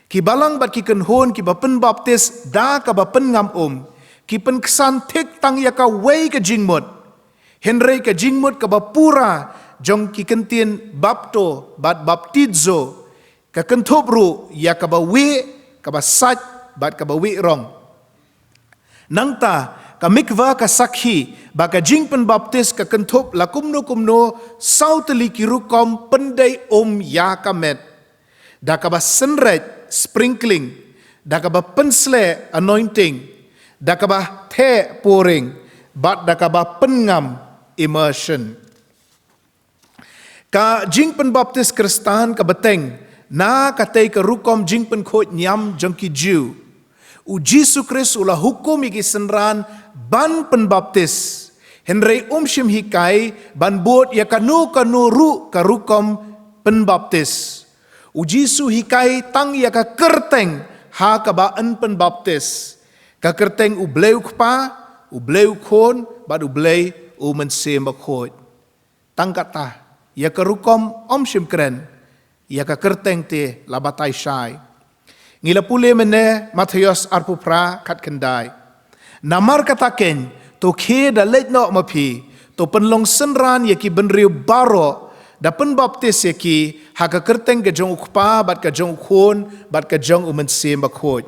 Ki balang bad ki kynhun kiba pynbaptis da kaba pynngam um, ki pynksan thik tang ïa kawei ka jingmut. Hynrei ka jingmut kaba pura jong ki kyntien bapto bad baptizo, ka kynthup ruh ïa kaba weh, kaba sait, bad kaba weh rong. Nangta, ka mikvah ka sakhi ba ka jingpynbaptis ka kynthup la kumno kumno saw tylli ki rukom pyndei um ïa ka met. Da kaba synreit, sprinkling, da kaba pynsleh, anointing, da kaba theh, pouring, bad da kaba pynngam, immersion. Ka jingpynbaptis Khristan ka bteng na katei ka rukom jingpynkhuid niam jong ki Jiw. U Jisu Khrist u la hukum ïa ki synran ban pynbaptis. Hynrei um shym hikai ban bud ïa kano kano ruh ka rukom pynbaptis. U Jisu hikai tang ïa ka kyrteng ha kaba yn pynbaptis. Ka kyrteng U Blei U Kpa, U Blei U Khun, bad U Blei U Mynsiem Bakhuid. Tang kata, ïa ka rukom um shym kren, ïa ka kyrteng te la batai shai. Ngi la pule mynne Mathaios arphew phra khatkhyndai. Namar kata keiñ, to khie da leit noh ma phi, to pynlong synran ïa ki bynriew baroh, da pynbaptis ïa ki ha ka kyrteng ka jong U Kpa, bad ka jong U Khun, bad ka jong U Mynsiem Bakhuid.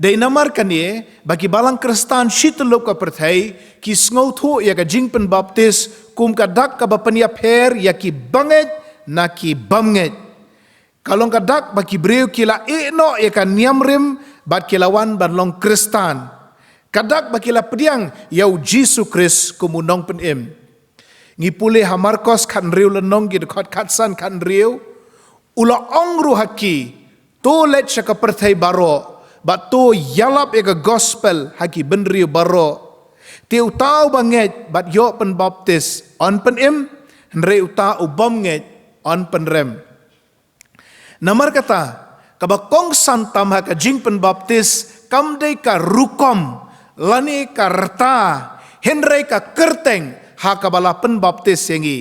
Dei namar kane ba ki balang Khristan shi tyllup ka pyrthei ki sngewthuh ïa ka jingpynbaptis kum ka dak kaba pynïapher ïa ki bangeit na ki bymngeit. Ka long ka dak ba ki briew ki la ïeh noh ïa ka niam rim bad ki la wan ban long Khristan. Ka dak ba ki la pdiang ïa U Jisu Khrist kum U Nongpynim. Ngi pule ha Markos khathynriew lynnong, ki dkhot khatsan khathynriew. U la ong ruh ha ki, to leit sha ka pyrthei baroh, bad to ïalap ïa ka gospel ha ki bynriew baroh. Te uta uba ngeit bad ïoh pynbaptis yn pynim, hynrei uta u bym ngeit yn pynrem. Namar kata, kaba kongsan tam ha ka jingpynbaptis kam dei ka rukom lane ka rta, hynrei ka kyrteng ha kaba la pynbaptis ïa ngi.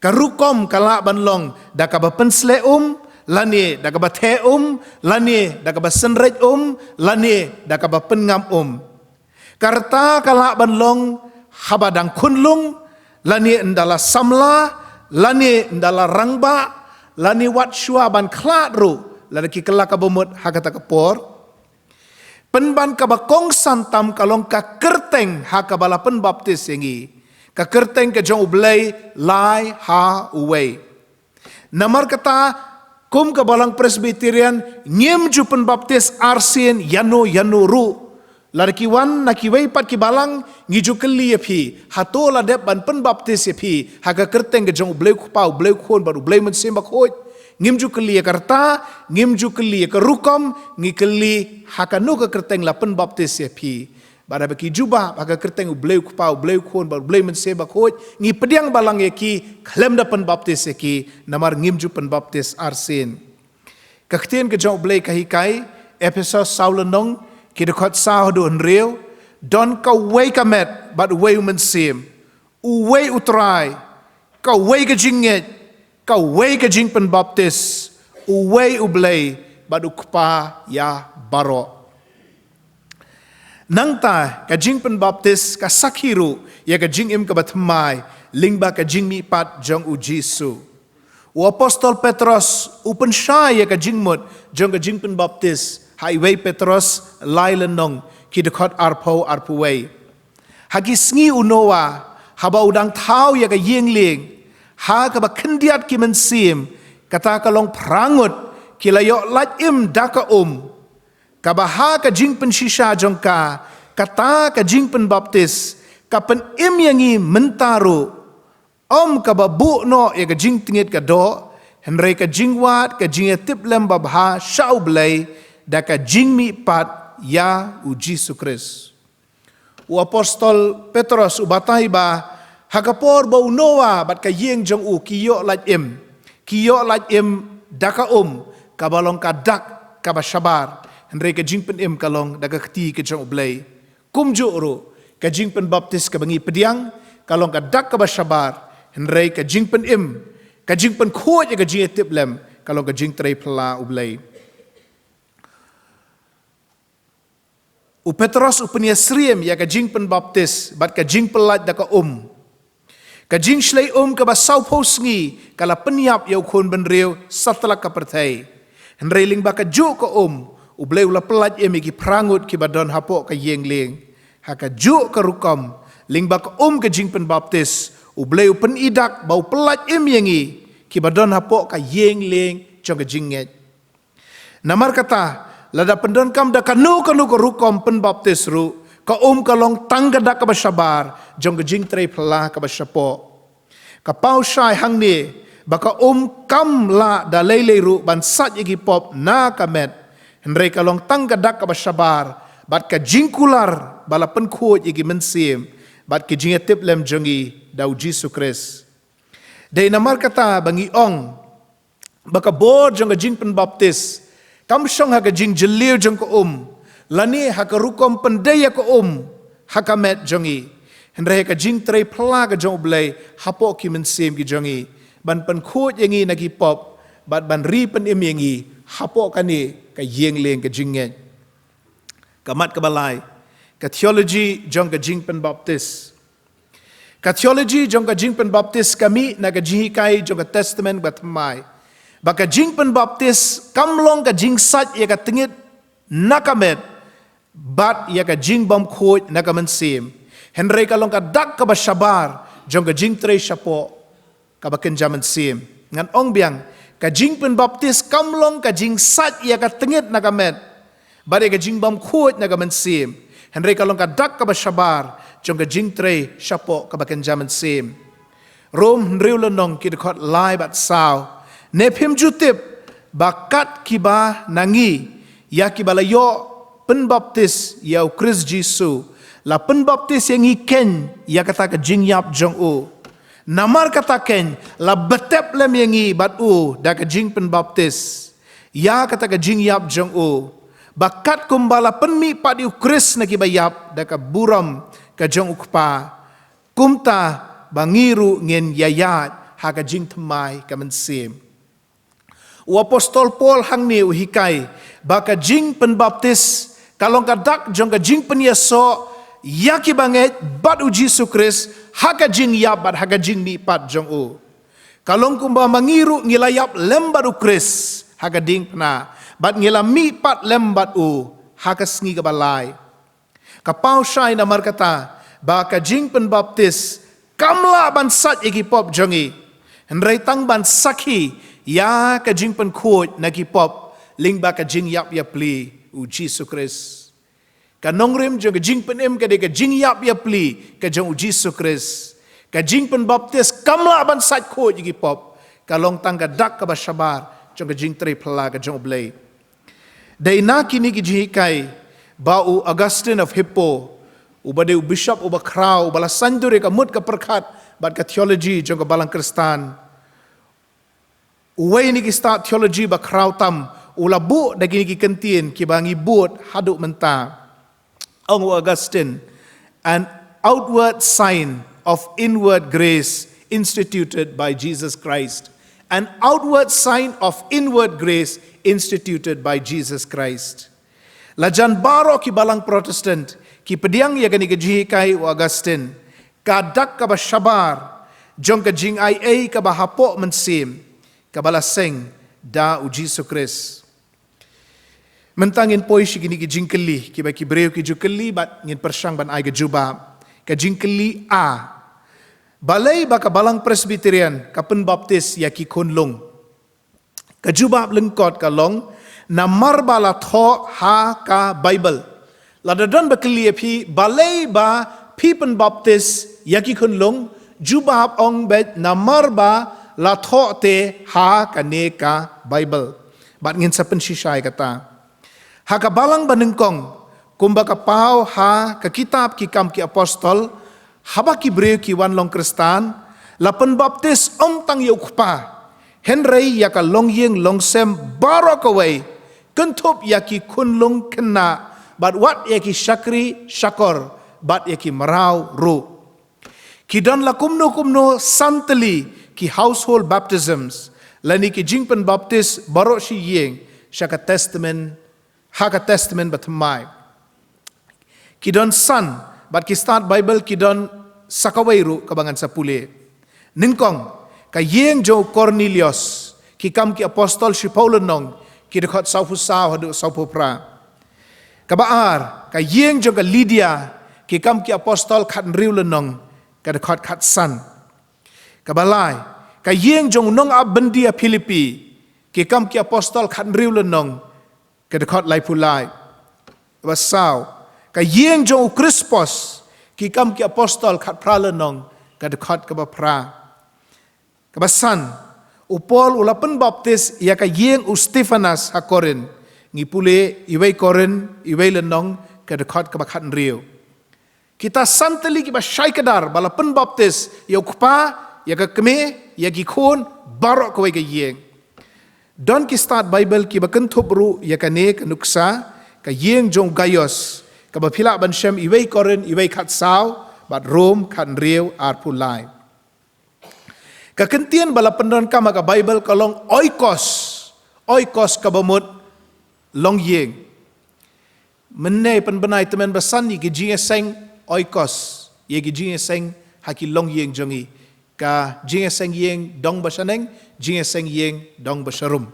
Ka rukom ka lah ban long da kaba pynsleh um, lane da kaba theh um, lane da kaba synreit um, lane da kaba pynngam um. Ka rta ka lah ban long haba dang khunlung, lane ynda la samla, lane ynda la rangbah, lane wat shuwa ban khlad ruh, lada ki kylla kaba mut ha kata ka por. Pynban kaba kongsan tam ka long ka kyrteng ha kaba la pynbaptis ïa ngi. Ka kyrteng ka jong U Blei lai ha uwei. Namar kata, kum ka balang Presbyterian, ngim ju pynbaptis arsien ïano ïano ruh. Lada ki wan na kiwei pat ki balang, ngi ju kylli ïa phi, hato la dep ban pynbaptis ïa phi ha ka kyrteng ka jong U Blei U Kpa, U Blei U Khun, bad U Blei Mynsiem Bakhuid. Ngim ju kylli ïa ka rta, ngim ju kylli ïa ka rukom, ngi kylli ha kano ka kyrteng la pynbaptis ïa phi. Bad haba ki jubab ha ka kyrteng U Blei U Kpa, U Blei U Khun, bad U Blei Mynsiem Bakhuid, ngi pdiang balang ïa ki khlem da pynbaptis ïa ki, namar ngim ju pynbaptis arsien. Ka ktien ka jong U Blei ka hikai, Ephesos saw lynnong, ki dkhot saw haduh hynriew, don kawei ka met bad uwei U Mynsiem, uwei U Trai, kawei ka jingngeit, kawei ka jingpynbaptis, uwei U Blei bad U Kpa ïa baroh. Nangta ka jingpynbaptis ka sakhi ruh ïa ka jingim kaba thymmai lyngba ka jingmihpat jong U Jisu. U apostol Petros u pynshai ïa ka jingmut jong ka jingpynbaptis ha iwei Petros lai lynnong, ki dkhot arphew, arphew wei. Ha ki sngi u Noah, haba u dang thaw ïa ka ïing lieng, ha kaba khyndiat ki mynsiem, kata ka long phra ngut, ki la ïoh lait im da ka um. Kaba ha ka jingpynshisha jong ka, kata ka jingpynbaptis, ka pynim ïa ngi mynta ruh. Ym kaba buh noh ïa ka jingtngit ka doh, Hynrei ka jingwad ka jingïatiplem babha sha U Blei da ka jingmihpat ïa U Jisu Khrist. U apostol Petros u batai ba ha ka por ba u Noah bad ka ïing jong u ki ïoh lait im, ki ïoh lait im da ka um kaba long ka dak kaba shabar, hynrei ka jingpynim ka long da ka kti ka jong U Blei. Kumjuh ruh ka jingpynbaptis kaba ngi pdiang ka long ka dak kaba shabar, hynrei ka jingpynim, ka jingpynkhuid ïa ka jingïatiplem ka long ka jingtrei phylla U Blei. U Petros u pynïasyriem ïa ka jingpynbaptis bad ka jingpyllait da ka um. Ka jingshlei um kaba sawphew sngi ka la pynïap ïa u khun bynriew satlak ka pyrthei. Hynrei lyngba kajuh ka um, U Blei u la pyllait im ïa ki phra ngut kiba don hapoh ka ïing lieng. Ha kajuh ka rukom, lyngba ka um ka jingpynbaptis, U Blei u pynidak ba u pyllait im ïa ngi kiba don hapoh ka ïing lieng jong ka jingngeit. Namar kata, lada pyndonkam da kano kano ka rukom pynbaptis ruh, ka um ka long tang ka dak kaba shabar jong ka jingtrei phylla kaba shapoh. Ka paw shai hangne ba ka um kam lah da lei lei ruh ban sait ïa ki pop na ka met, hynrei ka long tang ka dak kaba shabar bad ka jingkular ba la pynkhuid ïa ki mynsiem bad ki jingïatiplem jong ngi da U Jisu Khrist. Dei namar kata ba ngi ong ba ka bor jong ka jingpynbaptis kam shong ha ka jingjylliew jong ka um, lane ha ka rukom pyndei ïa ka um ha ka met jong ngi, hynrei ha ka jingtrei phylla ka jong U Blei hapoh ki mynsiem ki jong ngi, ban pynkhuid ïa ngi na ki pop bad ban ri pynim ïa ngi hapoh kane ka ïing lieng ka jingngeit. Ka mat kaba lai, ka theology jong ka jingpynbaptis. Ka theology jong ka jingpynbaptis ka mih na ka jinghikai jong ka Testament Bathymmai ba ka jingpynbaptis kam long ka jingsait ïa ka tyngit na ka met bad ïa ka jingbymkhuid na ka mynsiem, hynrei ka long ka dak kaba shabar jong ka jingtrei shapoh kaba kynja mynsiem. Ngan ong biang, ka jingpynbaptis kam long ka jingsait ïa ka tyngit na ka met bad ïa ka jingbymkhuid na ka mynsiem, hynrei ka long ka dak kaba shabar jong ka jingtrei shapoh kaba kynja mynsiem. Rom hynriew lynnong, ki dkhot lai bad saw. Ne phim ju tip ba kat kiba na ngi, ïa kiba la ïoh pynbaptis ïa U Khrist Jisu, la pynbaptis ïa ngi keiñ ïa kata ka jingïap jong u? Namar kata keiñ la btep lem ïa ngi bad u da ka jingpynbaptis ïa kata ka jingïap jong u, ba kat kumba la pynmihpat ïa U Khrist na kiba ïap da ka burom ka jong U Kpa, kumta ba ngi ruh ngin ïaïaid ha ka jingthymmai ka mynsiem. U apostol Paul hangne u hikai ba ka jingpynbaptis ka long ka dak jong ka jingpynïasoh ïa kiba ngeit bad U Jisu Khrist ha ka jingïap bad ha ka jingmihpat jong u. Ka long kumba ma ngi ruh ngi la ïap lem bad U Khrist ha ka diengphna bad ngi la mihpat lem bad u ha ka sngi kaba lai. Ka paw shai namar kata ba ka jingpynbaptis kam lah ban sait ïa ki pop jong ngi, hynrei tang ban sakhi ïa ka jingpynkhuid na ki pop lyngba ka jingïap ïapli U Jisu Khrist. Ka nongrim jong ka jingpynim ka dei ka jingïap ïapli ka jong U Jisu Khrist. Ka jingpynbaptis kam lah ban sait khuid ïa ki pop, ka long tang ka dak kaba shabar jong ka jingtrei phylla ka jong U Blei. Dei na kine ki jinghikai ba u Augustine of Hippo, uba dei u bishop uba khraw, uba la saiñdur ïa ka mut ka pyrkhat bad ka theology jong ka Balang Khristan, uwei na ki stad theology ba khraw tam, u la buh da kine ki kyntien kiba ngi bud haduh mynta. Ong u Augustine, an outward sign of inward grace instituted by Jesus Christ. An outward sign of inward grace instituted by Jesus Christ. La jan baroh ki balang Protestant ki pdiang ïa kane ka jinghikai u Augustine, ka dak kaba shabar jong ka jingai ei kaba hapoh mynsiem, kaba la seng da U Jisu Khrist. Mynta ngin poi sha kine ki jingkylli kiba ki briew ki ju kylli bad ngin pyrshang ban ai ka jubab. Ka jingkylli A, balei ba ka Balang Presbyterian ka pynbaptis ïa ki khunlung? Ka jubab lyngkot ka long, namar ba la thoh ha ka Baibl. Lada don ba kylli ïa phi balei ba phi pynbaptis ïa ki khunlung, jubab ong beit namar ba la thoh te ha kane ka Bible. Bad ngin sa pynshisha ïa kata. Ha ka balang ba nyngkong, kumba ka paw ha ka kitab Ki Kam ki Apostol, haba ki briew ki wan long Khristan, la pynbaptis ym tang ïa u kpa, hynrei ïa ka longïing longsem baroh kawei, kynthup ïa ki khunlung khynnah, bad wat ïa ki shakri shakor, bad ïa ki mraw ruh. Ki don la kumno kumno san tylli ki household baptisms, lane ki jingpynbaptis baroh shi ïing, sha ka Testament, ha ka Testament Bathymmai. Ki don san, bad ki stad Bible ki don sa kawei ruh kaba ngan sa pule. Nyngkong, ka ïing jong u Kornelios, Ki Kam ki Apostol shiphew lynnong, ki dkhot sawphew saw haduh sawphew phra. Kaba ar, ka ïing jong ka Lydia, Ki Kam ki Apostol khathynriew lynnong, ka dkhot khatsan. Kaba lai, ka ïing jong u nongap byndi ha Philippi, Ki Kam ki Apostol khathynriew lynnong, ka dkhot laiphew lai. Kaba saw, ka ïing jong u Krispos, Ki Kam ki Apostol khatphra lynnong, ka dkhot kaba phra. Kaba san, u Paul u la pynbaptis ïa ka ïing u Stephanas ha Korinth. Ngi pule iwei Korinth, iwei lynnong, ka dkhot kaba khathynriew. Kita san tylli kiba shai kdar ba la pynbaptis ïa u kpa, ïa ka kmie, ïa ki khun, baroh kawei ka ïing. Don ki stad Bible kiba kynthup ruh ïa kane ka nuksa, ka ïing jong u Gaios, kaba phi lah ban shem iwei Korinth, iwei khatsaw, bad Rom khathynriew arphew lai. Ka kyntien ba la pyndonkam ha ka Bible ka long oikos. Oikos kaba mut longïing. Mynne pynbna i tymmen basan ïa ki jingïaseng oikos, ïa ki jingïaseng ha ki longïing jong ngi. Ka jingïaseng ïing dong ba shaneng, jingïaseng ïing dong ba sharum.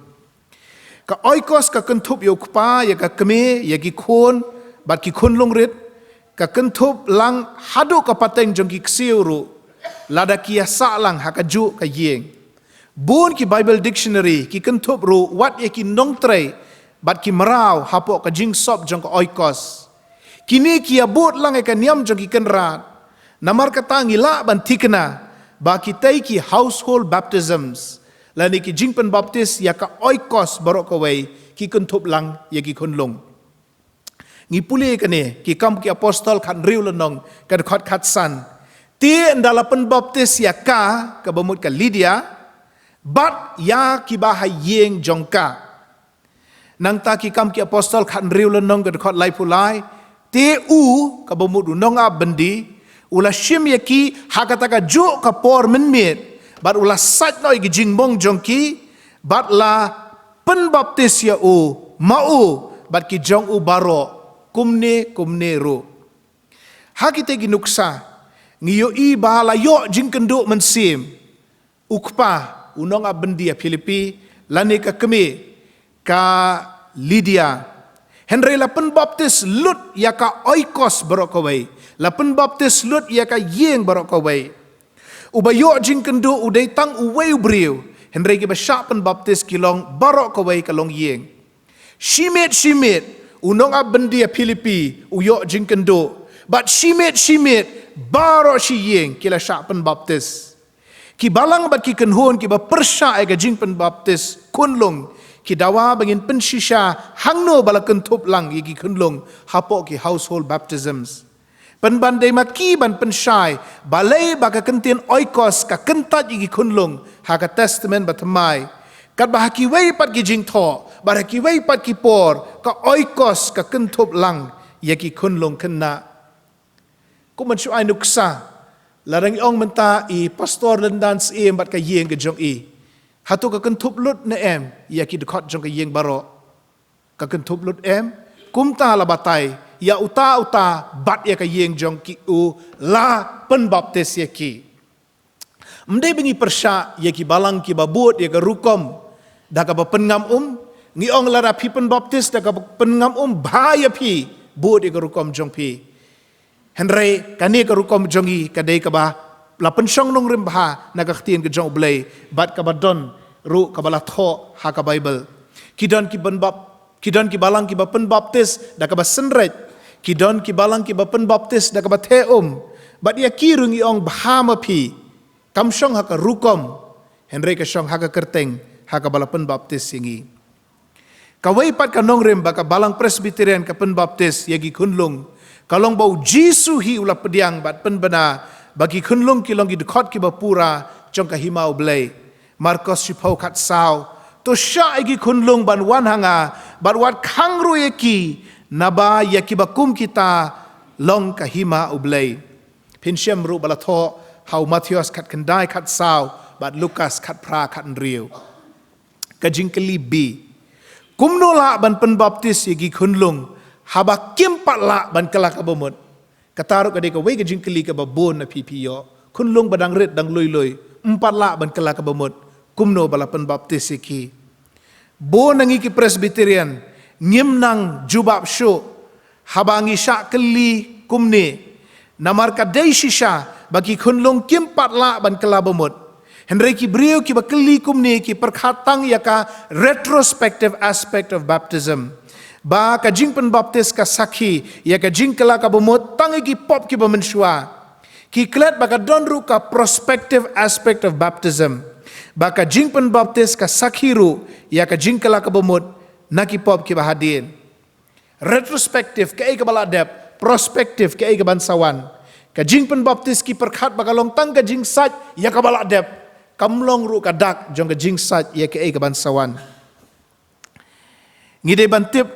Ka oikos ka kynthup ïa u kpa, ïa ka kmie, ïa ki khun, bad ki khunlung rit, ka kynthup lang haduh ka pateng jong ki ksiew ruh, lada ki ïasah lang ha kajuh ka ïing. Bun ki Bible dictionary ki kynthup ruh wat ïa ki nongtrei bad ki mraw hapoh ka jingsop jong ka oikos. Kine ki ïabud lang ïa ka niam jong ki kynrad. Namar kata ngi lah ban thikna ba kitei ki household baptisms, lane ki jingpynbaptis ïa ka oikos baroh kawei, ki kynthup lang ïa ki khunlung. Ngi pule kane, Ki Kam ki Apostol khathynriew lynnong, ka dkhot khatsan. Te ynda la pynbaptis ïa ka, kaba mut ka Lydia, bad ïa kiba ha ïing jong ka. Nangta Ki Kam ki Apostol khathynriew lynnong, ka dkhot laiphew lai. Te u, kaba mut u nongap byndi, u la shim ïa ki ha kata kajuh ka por mynmiet, bad u la sait noh ïa ki jingmong jong ki, bad la pynbaptis ïa u, ma u, bad ki jong u baroh, kumne kumne ruh. Ha kita ki nuksa, ngi ïohi ba la ïoh jingkynduh mynsiem u kpa, u nongap byndi ha Philippi, lane ka kmie, ka Lydia. Hynrei la pynbaptis lut ïa ka oikos baroh kawei. La pynbaptis lut ïa ka ïing baroh kawei. Uba ïoh jingkynduh u dei tang uwei u briew. Hynrei kiba shah pynbaptis ki long baroh kawei ka longïing. Shimet shimet, u nongap byndi ha Philippi, u ïoh jingkynduh. Bad shimet shimet, baroh shi ïing, ki la shah pynbaptis. Ki balang bad ki kynhun kiba pyrshah ïa ka jingpynbaptis khunlung, ki dawa ba ngin pynshisha hangno ba la kynthup lang ïa ki khunlung hapoh ki household baptisms. Pynban dei ma ki ban pynshai, balei ba ka kyntien oikos ka kyntait ïa ki khunlung ha ka Testament Bathymmai. Katba ha kiwei pat ki jingthoh, bad ha kiwei pat ki por, ka oikos ka kynthup lang ïa ki khunlung khynnah. Kum ban shu ai nuksa, lada ngi ong mynta i Pastor Lyndan Syiem bad ka ïing ka jong i, hato ka kynthup lut ne em ïa ki dkhot jong ka ïing baroh? Ka kynthup lut em? Kumta la batai ïa uta uta bad ïa ka ïing jong ki, u la pynbaptis ïa ki. Ym dei ba ngi pyrshah ïa ki balang kiba bud ïa ka rukom da kaba pynngam um. Ngi ong lada phi pynbaptis da kaba pynngam um, bha ïa phi, bud ïa ka rukom jong phi. Hynrei kane ka rukom jong ngi ka dei kaba la pynshong nongrim bha na ka ktien ka jong U Blei, bad kaba don ruh kaba la thoh ha ka Bible. Ki don ki pynbap-, ki don ki balang kiba pynbaptis da kaba synreit. Ki don ki balang kiba pynbaptis da kaba theh um. Bad ïa ki ruh ngi ong bha ma phi. Kam shong ha ka rukom. Hynrei ka shong ha ka kyrteng ha kaba la pynbaptis ïa ngi. Kawei pat ka nongrim ba ka Balang Presbyterian ka pynbaptis ïa ki khunlung, ka long ba U Jisu hi u la pdiang bad pynbna ba ki khunlung ki long ki dkhot kiba pura jong ka hima U Blei. Markos shiphew khatsaw. To shah ïa ki khunlung ban wan ha nga, bad wat khang ruh ïa ki, naba ïa kiba kum kita long ka hima U Blei. Phin shem ruh ba la thoh ha u Mathaios khatkhyndai khatsaw bad Lukas khatphra khathynriew. Ka jingkylli B: Kumno lah ban pynbaptis ïa ki khunlung haba kim pat lah ban kylla ka bamut? Kata ruh ka dei kawei ka jingkylli kaba bun na phi phi ïoh. Khunlung ba dang rit dang lui lui, ym pat lah ban kylla ka bamut, kumno ba la pynbaptis ïa ki? Bun na ngi ki Presbyterian ngim nang jubab shuh haba ngi shah kylli kumne. Namar ka dei shisha ba ki khunlung kim pat lah ban kylla bamut. Hynrei ki briew kiba kylli kumne ki pyrkhat tang ïa ka retrospective aspect of baptism, ba ka jingpynbaptis ka sakhi ïa ka jingkylla ka bamut tang ïa ki pop kiba mynshuwa. Ki klet ba ka don ruh ka prospective aspect of baptism, ba ka jingpynbaptis ka sakhi ruh ïa ka jingkylla ka bamut na ki pop kiba hadien. Retrospective, kaei kaba la dep. Prospective, kaei kaban sa wan. Ka jingpynbaptis ki pyrkhat ba ka long tang ka jingsait ïa kaba la dep, kam long ruh ka dak jong ka jingsait ïa kaei kaban sa wan. Ngi dei ban tip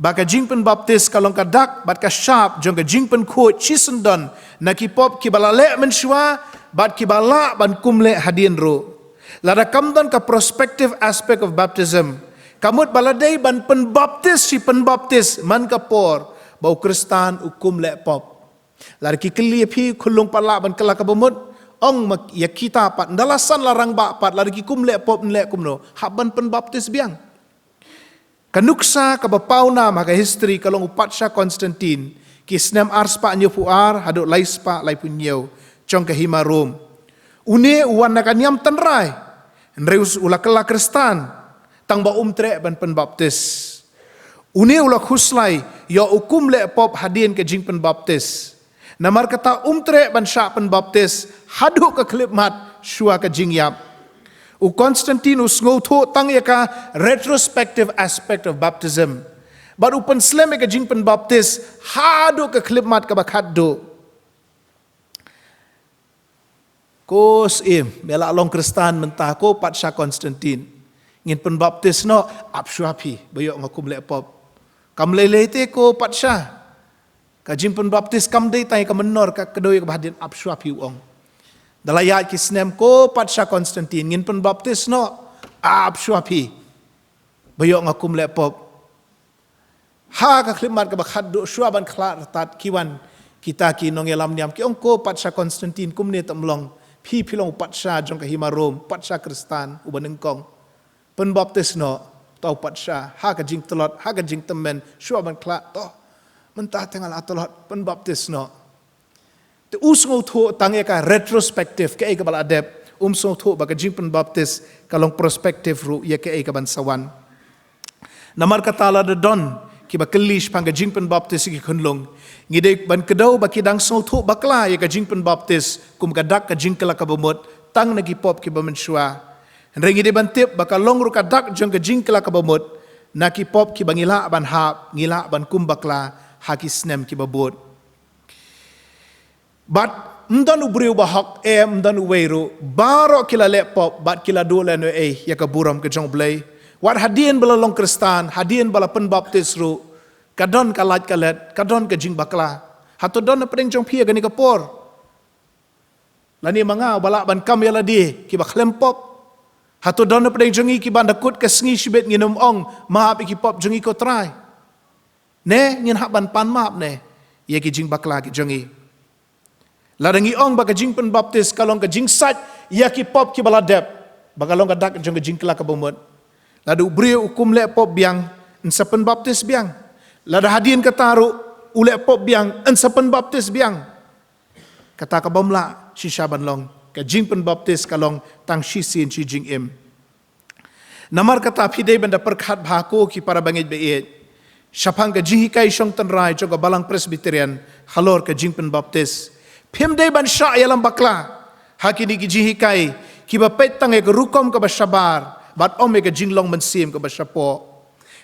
ba ka jingpynbaptis ka long ka dak bad ka shap jong ka jingpynkhuid shisyndon na ki pop kiba la leh mynshuwa bad kiba lah ban kum leh hadien ruh. Lada kam don ka prospective aspect of baptism, ka mut ba la dei ban pynbaptis shi pynbaptis man ka por ba u Khristan u kum leh pop. Lada ki kylli ïa phi, khunlung pat lah ban kylla ka bamut, ong ma ïa kita pat, ynda la san la rangbah pat, lada ki kum leh pop, yn leh kumno? Hap ban pynbaptis biang. Ka nuksa kaba paw nam ha ka history ka long u Patsha Constantine, ki snem arspah hynñiewphew ar haduh laispah laiphew hynñiew jong ka hima Rom. Une u wan na ka niam tynrai, hynrei u la kylla Khristan tang ba um treh ban pynbaptis. Une u la khuslai ïoh u kum leh pop hadien ka jingpynbaptis. Namar kata um treh ban shah pynbaptis haduh ka khyllipmat shuwa ka jingïap. U Constantine u sngewthuh tang ïa ka retrospective aspect of baptism, bad u pynslem ïa ka jingpynbaptis haduh ka khyllipmat kaba khatduh. Ko Syiem, me la long Khristan mynta ko Patsha Constantine. Ngin pynbaptis noh, ap shuwa phi ba ïoh nga kum leh pop. Kam lei lei te ko Patsha. Ka jingpynbaptis kam dei tang ïa ka mynnor, ka kdew ïa kaba hadien, ap shuwa phi, u ong. Da la ïaid ki snem, ko Patsha Constantine, ngin pynbaptis noh, ap shuwa phi ba ïoh nga kum leh pop. Ha ka khyllipmat kaba khatduh shuwa ban khlad rtat ki wan kita ki nongïalam niam, ki ong, ko Patsha Constantine, kumne tam long, phi phi long u patsha jong ka hima Rom, patsha Khristan uba nyngkong. Pynbaptis noh, to u patsha, ha ka jingtlot, ha ka jingtymmen, shuwa ban khlad, to mynta te nga la tlot, pynbaptis noh. Te u sngewthuh tang ïa ka retrospective, kaei kaba la dep, um sngewthuh ba ka jingpynbaptis ka long prospective ruh ïa kaei kaban sa wan. Namar kata lada don kiba kylli shaphang ka jingpynbaptis ïa ki khunlung, ngi dei ban kdew ba ki dang sngewthuh bakla ïa ka jingpynbaptis kum ka dak ka jingkylla ka bamut tang na ki pop kiba mynshuwa. Hynrei ngi dei ban tip ba ka long ruh ka dak jong ka jingkylla ka bamut na ki pop kiba ngi lah ban hap, ngi lah ban kum bakla ha ki snem kiba bud. Bad ym don u briew ba hok, em, ym don uwei ruh, baroh ki la leh pop bad ki la duh lehnohei ïa ka burom ka jong U Blei. Wat hadien ba la long Khristan, hadien ba la pynbaptis ruh, ka don ka lait ka let, ka don ka jingbakla. Hato don na pdeng jong phi ha kane ka por? Lane ma nga uba lah ban kam ïa lade kiba khlem pop? Hato don na pdeng jong ngi kiba da kut ka sngi shibit ngin ym ong, map ïa ki pop jong ngi ko Trai? Ne ngin hap ban pan map ne ïa ki jingbakla ki jong ngi? Lada ngi ong ba ka jingpynbaptis ka long ka jingsait ïa ki pop kiba la dep, ba ka long ka dak jong ka jingkylla ka bamut. Lada u briew u kum leh pop biang, yn sa pynbaptis biang. Lada hadien kata ruh u leh pop biang, yn sa pynbaptis biang. Kata ka bym lah shisha ban long. Ka jingpynbaptis ka long tang shisien shi jingim. Namar kata phi dei ban da pyrkhat bha ko ki para bangeit ba ïeit shaphang ka jinghikai shong tynrai jong ka Balang Presbyterian halor ka jingpynbaptis. Phim dei ban shah ïalam bakla ha kine ki jinghikai kiba peit tang ïa ka rukom kaba shabar bad ym ïa ka jinglong mynsiem kaba shapoh.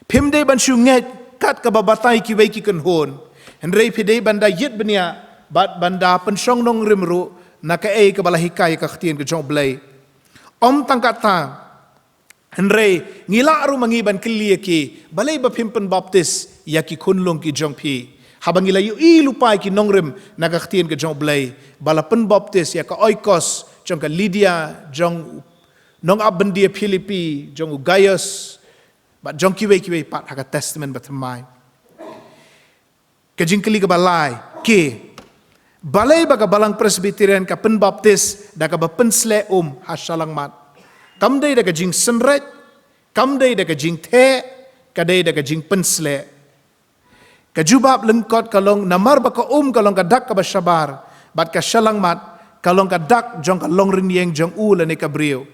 Phim dei ban shu ngeit kat kaba batai kiwei ki kynhun, hynrei phi dei ban da ïit bniah bad ban da pynshong nongrim ruh na kaei kaba la hikai ïa ka ktien ka jong U Blei. Ym tang katta, hynrei ngi lah ruh ma ngi ban kylli ïa ki, balei ba phim pynbaptis ïa ki khunlung ki jong phi? Haba ngi la ïohi lypa ïa ki nongrim na ka ktien ka jong U Blei ba la pynbaptis ïa ka oikos jong ka Lydia, jong u nongap bynriew Philipi, jong u Gaius, bad jong kiwei kiwei pat ha ka Testament Bathymmai. Ka jingkylli kaba lai, ki, balei ba ka Balang Presbyterian ka pynbaptis da kaba pynsleh um ha shyllangmat? Kam dei da ka jingsynreit, kam dei da ka jingtheh, ka dei da ka jingpynsleh. Ka jubab lyngkot ka long namar ba ka um ka long ka dak kaba shabar, bad ka shyllangmat ka long ka dak jong ka longrynïeng jong u lane ka briew.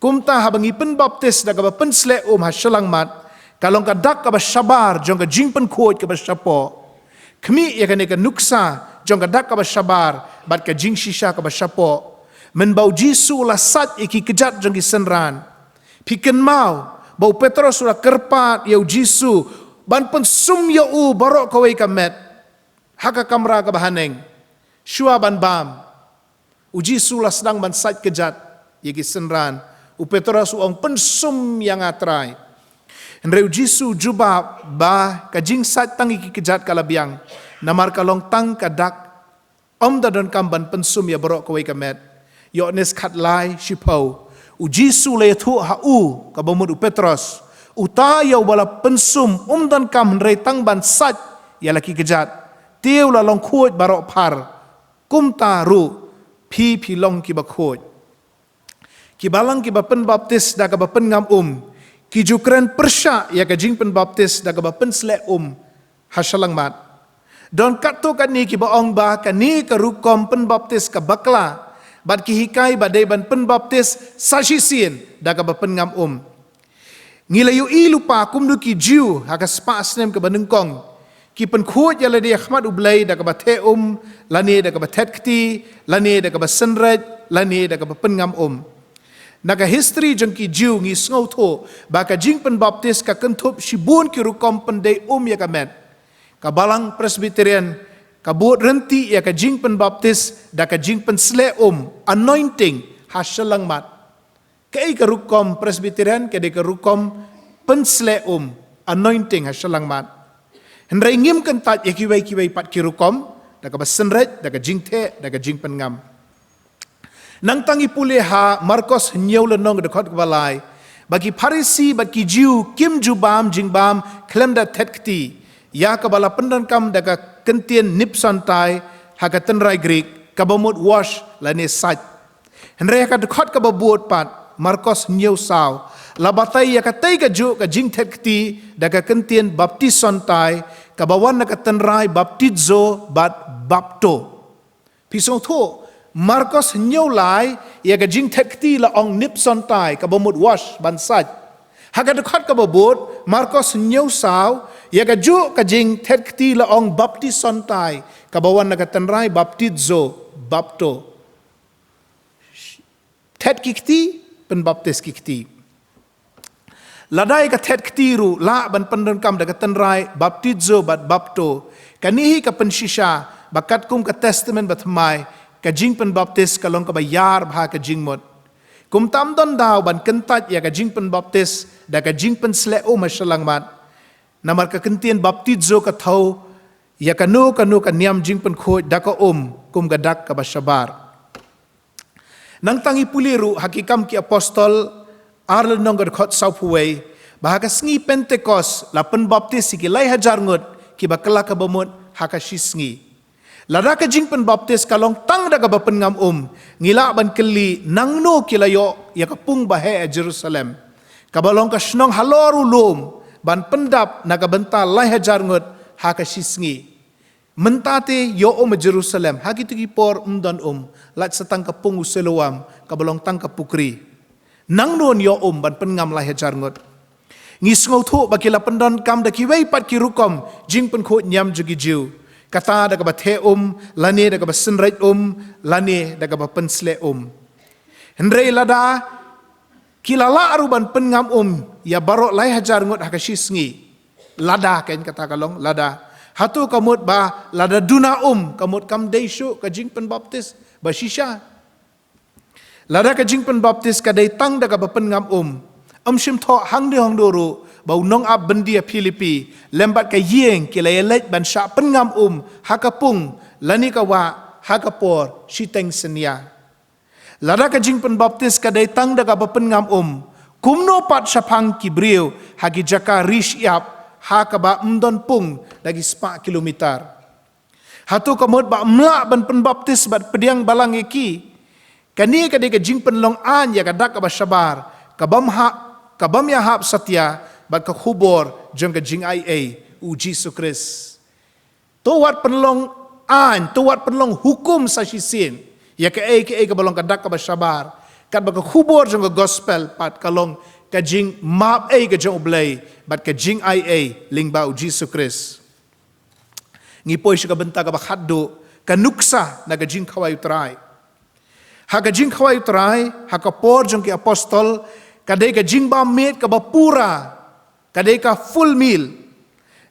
Kumta haba ngi pynbaptis da kaba pynsleh um ha shyllangmat, ka long ka dak kaba shabar jong ka jingpynkhuid kaba shapoh. Khmih ïa kane ka nuksa jong ka dak kaba shabar bad ka jingshisha kaba shapoh, mynba U Jisu u la sait ïa ki kjat jong ki synran. Phi kynmaw ba u Petros u la kyrpad ïa U Jisu ban pynsum ïa u baroh kawei ka met ha ka kamra kaba haneng. Shuwa ban bam, U Jisu u la sdang ban sait kjat ïa ki synran. U Petros u ong, "Pynsum ïa nga, Trai." Hynrei U Jisu u jubab ba ka jingsait tang ïa ki kjat ka la biang, namar ka long tang ka dak, ym da donkam ban pynsum ïa baroh kawei ka met. Ïoannis khatlai shiphew. U Jisu u la ïathuh ha u, kaba mut u Petros, uta ïa uba la pynsum um donkam hynrei tang ban sait ïa la ki kjat, te u la long khuid baroh phar. Kumta ruh phi, phi long kiba khuid. Ki balang kiba pynbaptis da kaba pynngam um, ki ju kren pyrshah ïa ka jingpynbaptis da kaba pynsleh um ha shyllangmat. Don katto katne kiba ong ba kane ka rukom pynbaptis ka bakla, bad ki hikai ba dei ban pynbaptis sa shisien da kaba pynngam um. Ngi la ïohi lypa kumno ki Jiw ha ka spah snem kaba nyngkong ki pynkhuid ïa lade ha khmat U Blei da kaba theh um, lane da kaba thet kti, lane da kaba synreit, lane da kaba pynngam um. Na ka history jong ki Jiw ngi sngewthuh ba ka jingpynbaptis ka kynthup shibun ki rukom pyndei um ïa ka met. Ka Balang Presbyterian ka bud rynti ïa ka jingpynbaptis da ka jingpynsleh um, anointing, ha shyllangmat. Kaei ka rukom Presbyterian? Ka dei ka rukom pynsleh um, anointing, ha shyllangmat. Hynrei ngim kyntait ïa kiwei kiwei pat ki rukom, da kaba synreit, da ka jingtheh, da ka jingpynngam. Nangta ngi pule ha Markos hynñiew lynnong, ka dkhot kaba lai, ba ki Pharisi bad ki Jiw kim ju bam jingbam khlem da thet kti, ïa kaba la pyndonkam da ka kyntien nipsantai ha ka tynrai Grik, kaba mut wash lane sait. Hynrei ha ka dkhot kaba bud pat, Markos hynñiew saw, la batai ïa katei kajuh ka jingthet kti da ka kyntien baptisontai, kaba wan na ka tynrai baptizo bad bapto. Phi sngewthuh, Markos hynñiew lai, ïa ka jingthet kti la ong nipsantai, kaba mut wash, ban sait. Ha ka dkhot kaba bud, Markos hynñiew saw, ïa kajuh ka jingthet kti la ong baptisontai, kaba wan na ka tynrai baptizo, bapto. Thet ki kti, pynbaptis ki kti. Lada ïa ka thet kti ruh lah ban pyndonkam da ka tynrai baptizo bad bapto, kane hi ka pynshisha ba katkum ka Testament Bathymmai, ka jingpynbaptis ka long kaba ïar bha ka jingmut. Kumta ym don daw ban kyntait ïa ka jingpynbaptis da ka jingpynsleh um ha shyllangmat. Namar ka kyntien baptizo ka thew ïa kano kano ka niam jingpynkhuid da ka um, kum ka dak kaba shabar. Nangta ngi pule ruh ha Ki Kam ki Apostol, ar lynnong, ka dkhot sawphew wei, ba ha ka sngi Pentekost la pynbaptis ïa ki lai hajar ngut kiba kylla kaba mut ha ka shi sngi. Lada ka jingpynbaptis ka long tang da kaba pynngam um, ngi lah ban kylli nangno ki la ïoh ïa ka pung baheh ha Jerusalem, kaba long ka shnong halor u lum, ban pyndap na ka bynta lai hajar ngut ha ka shi sngi. Mynta te ïoh um ha Jerusalem, ha kito ki por ym don um, lait sa tang ka pung u Siloam, kaba long tang ka pukri. Nangno ïoh um ban pynngam lai hajar ngut? Ngi sngewthuh ba ki la pyndonkam da kiwei pat ki rukom jingpynkhuid niam jong ki Jiw, kata da kaba theh um, lane da kaba synreit um, lane da kaba pynsleh um. Hynrei lada ki la lah ruh ban pynngam um ïa baroh lai hajar ngut ha ka shi sngi, lada, kan kata ka long lada, hato ka mut ba lada duna um ka mut kam dei shuh ka jingpynbaptis ba shisha? Lada ka jingpynbaptis ka dei tang da kaba pynngam um, ym shym thoh hangno hangno ruh ba u nongap byndi ha Philippi lem bad ka ïing ki la ïaleit ban shah pynngam um ha ka pung lane ka wah ha ka por shiteng synñia. Lada ka jingpynbaptis ka dei tang da kaba pynngam um, kumno pat shaphang ki briew ha ki jaka ri shyiap ha kaba ym don pung da ki spah kilometer? Hato ka mut ba ym lah ban pynbaptis bad pdiang balang ïa ki? Kane ka dei ka jingpynlong aiñ ïa ka dak kaba shabar, ka bym hap, ka bym ïahap satia bad ka khubor jong ka jingaiei u Jisu Khrist. To wat pynlong aiñ, to wat pynlong hukum sa shisien ïa kaei kaei kaba long ka dak kaba shabar, katba ka khubor jong ka gospel pat ka long ka jingmap ei ka jong U Blei bad ka jingaiei lyngba u Jisu Khrist. Ngi poi sha ka bynta kaba khatduh, ka nuksa na ka jingkhawai U Trai. Ha ka jingkhawai U Trai ha ka por jong ki apostol, ka dei ka jingbam miet kaba pura, ka dei ka full meal.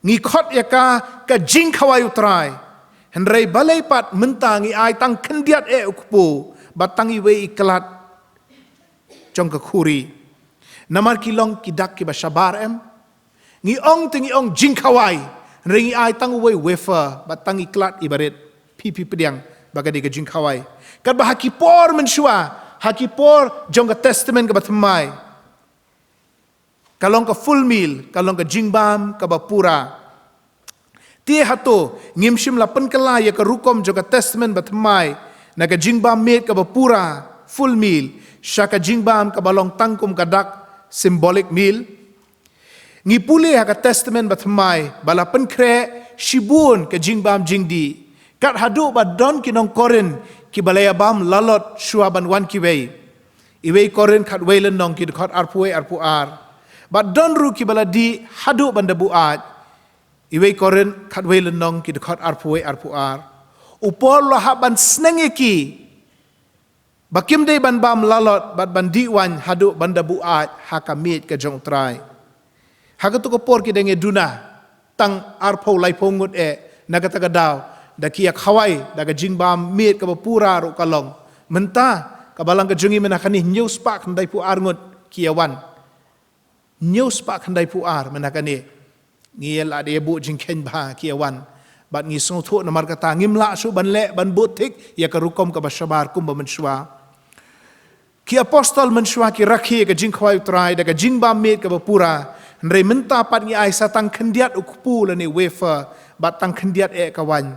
Ngi khot ïa ka ka jingkhawai U Trai. Hynrei balei pat mynta ngi ai tang khyndiat eh u kpu bad tang iwei i klat jong ka khuri? Namar ki long ki dak kiba shabar em? Ngi ong te ngi ong jingkhawai, hynrei ngi ai tang uwei wafer bad tang i klat iba rit. Phi, phi pdiang ba ka dei ka jingkhawai. Katba ha ki por mynshuwa, ha ki por jong ka Testament kaba thymmai, ka long ka full meal, ka long ka jingbam kaba pura. Te hato ngim shym la pynkylla ïa ka rukom jong ka Testament ba thymmai na ka jingbam miet kaba pura, full meal, sha ka jingbam kaba long tang kum ka dak, symbolic meal? Ngi pule ha ka Testament ba thymmai ba la pynkhreh shibun ka jingbam jingdih, kat haduh ba don ki nong Korinth kiba la ïabam lalot shuwa ban wan kiwei. Iwei Korinth khatwei lynnong, ki dkhot arphew wei arphew ar. Bad don ruh kiba la dih haduh ban da buaid. Iwei Korinth khatwei lynnong, ki dkhot arphew wei arphew ar. U Paul u la hap ban sneng ïa ki ba kim dei ban bam lalot bad ban dih waiñ haduh ban da buaid ha ka miej ka jong U Trai. Ha kato ka por ki dang ïaduna tang arphew laiphew ngut eh na kata ka daw, da ki ïa khawai da ka jingbam miej kaba pura ruh ka long. Mynta ka balang ka jong ngi mynta kane hynñiew spah khyndaiphew ar ngut ki ïa wan. Hynñiew spah khyndaiphew ar mynta kane. Ngi ïa la dei buh jingkheiñ bha ki ïa wan. Bad ngi sngewthuh namar kata ngim lah shuh ban leh ban bud thik ïa ka rukom kaba shabar kumba mynshuwa. Ki apostol mynshuwa ki rakhe ïa ka jingkhawai U Trai da ka jingbam miej kaba pura. Hynrei mynta pat ngi ai sa tang khyndiat u kpu lane wafer bad tang khyndiat eh ka waiñ.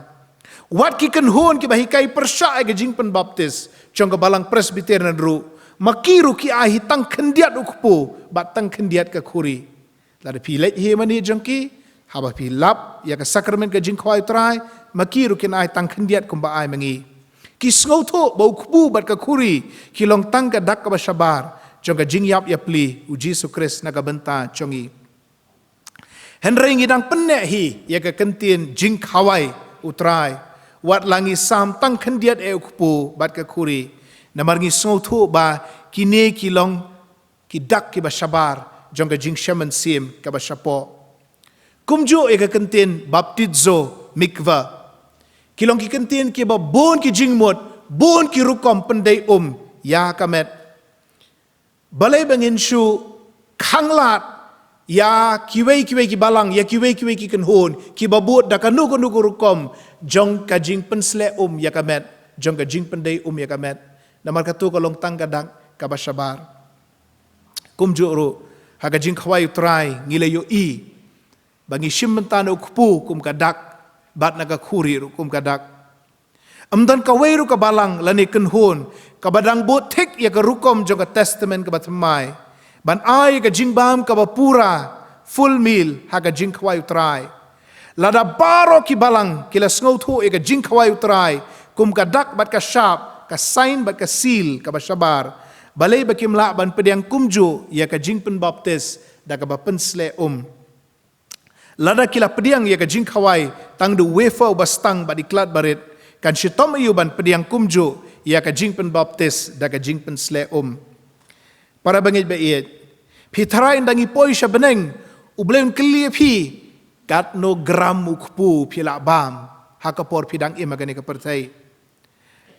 Wat ki kynhun kiba hikai pyrshah ïa ka jingpynbaptis jong ka balang Presbyterian ruh, ma ki ruh ki ai hi tang khyndiat u kpu bad tang khyndiat ka khuri. Lada phi leit hi mane jong ki, haba phi lap ïa ka sakramen ka jingkhawai U Trai, ma ki ruh kin ai tang khyndiat kumba ai ma ngi. Ki sngewthuh ba u kpu bad ka khuri ki long tang ka dak kaba shabar jong ka jingïap ïapli u Jisu Khrist na ka bynta jong ngi. Hynrei ngi dang pynneh hi ïa ka kyntien jingkhawai U Trai, wat la ngi sam tang khyndiat eh u kpu bad ka khuri, namar ngi sngewthuh ba kine ki long ki dak kiba shabar jong ka jingshem mynsiem kaba shapoh. Kumjuh ïa ka kyntien baptizo, mikvah, ki long ki kyntien kiba bun ki jingmut, bun ki rukom pyndei um ïa ka met. Balei ba ngin shu khanglad ïa kiwei kiwei ki balang, ïa kiwei kiwei ki kynhun kiba bud da kano kano ka rukom jong ka jingpynsleh um ïa ka met, jong ka jingpyndei um ïa ka met? Namar kato ka long tang ka dak kaba shabar. Kumjuh ruh ha ka jingkhawai U Trai ngi la ïohi ba ngi shim bynta na u kpu kum ka dak bad na ka khuri ruh kum ka dak. Ym don kawei ruh ka balang lane kynhun kaba dang bud thik ïa ka rukom jong ka Testament kaba thymmai ban ai ka jingbam kaba pura, full meal, ha ka jingkhawai U Trai. Lada baroh ki balang ki la sngewthuh ïa ka jingkhawai U Trai kum ka dak bad ka shap, ka sign bad ka seal kaba shabar, balei ba kim lah ban pdiang kumjuh ïa ka jingpynbaptis da kaba pynsleh um? Lada ki la pdiang ïa ka jingkhawai tang da u wafer uba stang bad i klat barit, kan shitom aïu ban pdiang kumjuh ïa ka jingpynbaptis da ka jingpynsleh um. Para bangeit ba ïeit, phi tharai ynda ngi poi sha bneng, U Blei un kylli ïa phi katno gram u kpu phi la bam ha ka por phi dang im ha kane ka pyrthei?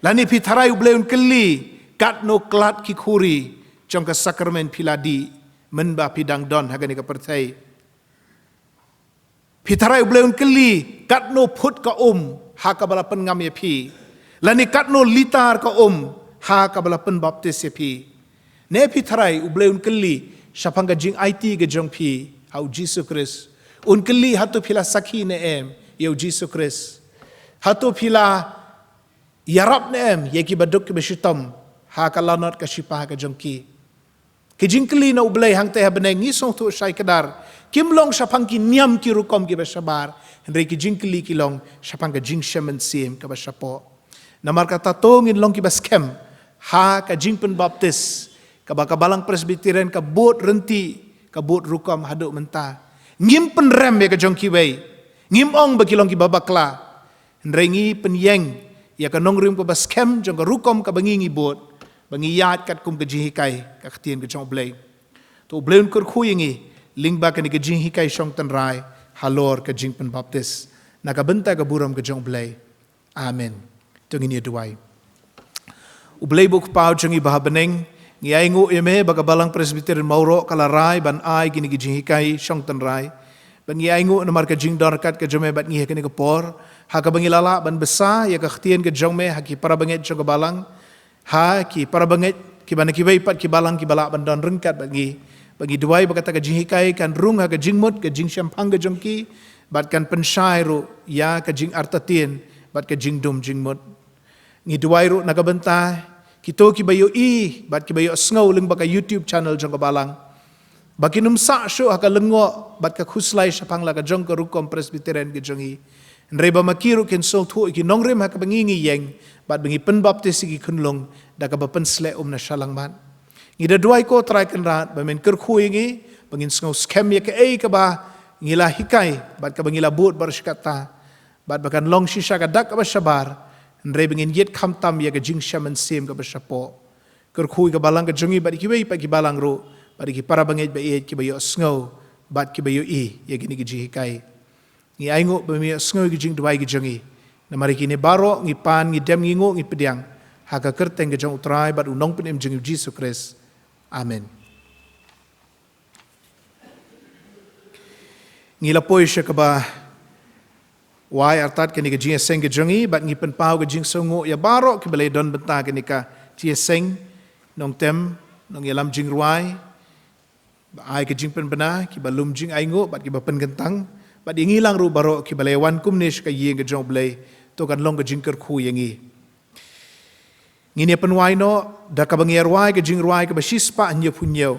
Lane phi tharai U Blei un kylli katno klat ki khuri jong ka sakramen phi la dih mynba phi dang don ha kane ka pyrthei? Phi tharai U Blei un kylli katno phut ka um ha kaba la pynngam ïa phi, lane katno litar ka um ha kaba la pynbaptis ïa phi? Ne phi tharai U Blei un kylli shaphang ka jingaiti ka jong phi ha U Jisu Khrist? Un kylli hato phi la sakhi ne em ïa U Jisu Khrist? Hato phi la ïarap ne em ïa ki baduk ki bashitom ha ka lanot ka shipa ka jong ki? Ki jingkylli na U Blei hangta ha bneng, ngi sngewthuh shai kdar, kim long shaphang ki niam ki rukom ki bashabar, hynrei ki jingkylli ki long shaphang ka jingshem mynsiem kaba shapoh. Namar kata to ngin long ki baskhem ha ka jingpynbaptis kaba ka Balang Presbyterian ka bud rynti, ka bud rukom haduh mynta. Ngim pynrem ïa ka jong kiwei, ngim ong ba ki long ki babakla. Hynrei ngi pynïeng ïa ka nongrim kaba skhem jong ka rukom kaba ngi ngi bud, ba ngi ïaid katkum ka jinghikai ka ktien ka jong U Blei. To U Blei un kyrkhu ïa ngi lyngba kane ka jinghikai shong tynrai halor ka jingpynbaptis, na ka bynta ka burom ka jong U Blei. Amen. To ngin ïa duwai. U Blei ba u Kpa jong ngi ba ha bneng, ngi ainguh ïa me ba ka Balang Presbyterian Mawroh ka la rai ban ai kine ki jinghikai shong tynrai. Ba ngi ainguh namar ka jingdorkat ka jong me bad ngi ha kane ka por, ha kaba ngi la lah ban bsa ïa ka ktien ka jong me ha ki para bangeit jong ka balang, ha ki para bangeit kiba na kiwei pat ki balang kiba lah ban don ryngkat bad ngi. Ba ngi duwai ba kata ka jinghikai kan rung ha ka jingmut ka jingshemphang ka jong ki, bad kan pynshai ruh ïa ka jingartatien bad ka jingdum jingmut. Ngi duwai ruh na ka bynta kito kiba ïohi bad kiba ïohsngew lyngba ka YouTube channel jong ka balang, ba kin ym sah shuh ha ka lyngngoh bad ka khuslai shaphang la ka jong ka rukom Presbyterian ka jong ngi. Hynrei ba ma ki ruh kin sngewthuh ïa ki nongrim ha kaba ngi ngi ïeng, bad ba ngi pynbaptis ïa ki khunlung da kaba pynsleh um na shyllangmat. Ngi da duwai ko Trai Kynrad ba men kyrkhu ïa ngi, ba ngin sngew skhem ïa kaei kaba ngi la hikai bad kaba ngi la bud baroh shi katta, bad ba kan long shisha ka dak kaba shabar, hynrei ba ngin ïit khamtam ïa ka jingshem mynsiem kaba shapoh. Kyrkhu ïa ka balang ka jong ngi bad ïa kiwei pat ki balang ruh, bad ïa ki para bangeit ba ïeit kiba ïohsngew bad kiba ïohi ïa kine ki jinghikai. Ngi ainguh ba me ïohsngew ïa ki jingduwai ki jong ngi. Namar ïa kine baroh ngi pan, ngi dem, ngi nguh, ngi pdiang ha ka kyrteng ka jong U Trai bad U Nongpynim jong ngi U Jisu Khrist. Amen. Ngi la poi sha kaba wai artat kane ka jingïaseng ka jong ngi, bad ngi pynpaw ka jingsngewnguh ïa baroh kiba la don bynta kane ka jingïaseng, nongtem, nongïalam jingrwai, ba ai ka jingpynbna, kiba lum jingainguh bad kiba pynkyntang, bad ïa ngi lang ruh baroh kiba la ïawan kumne sha ka ïing ka jong U Blei, to kan long ka jingkyrkhu ïa ngi. Ngin ïa pynwai noh da kaba ngi ïa rwai ka jingrwai kaba shispah hynñiewphew hynñiew.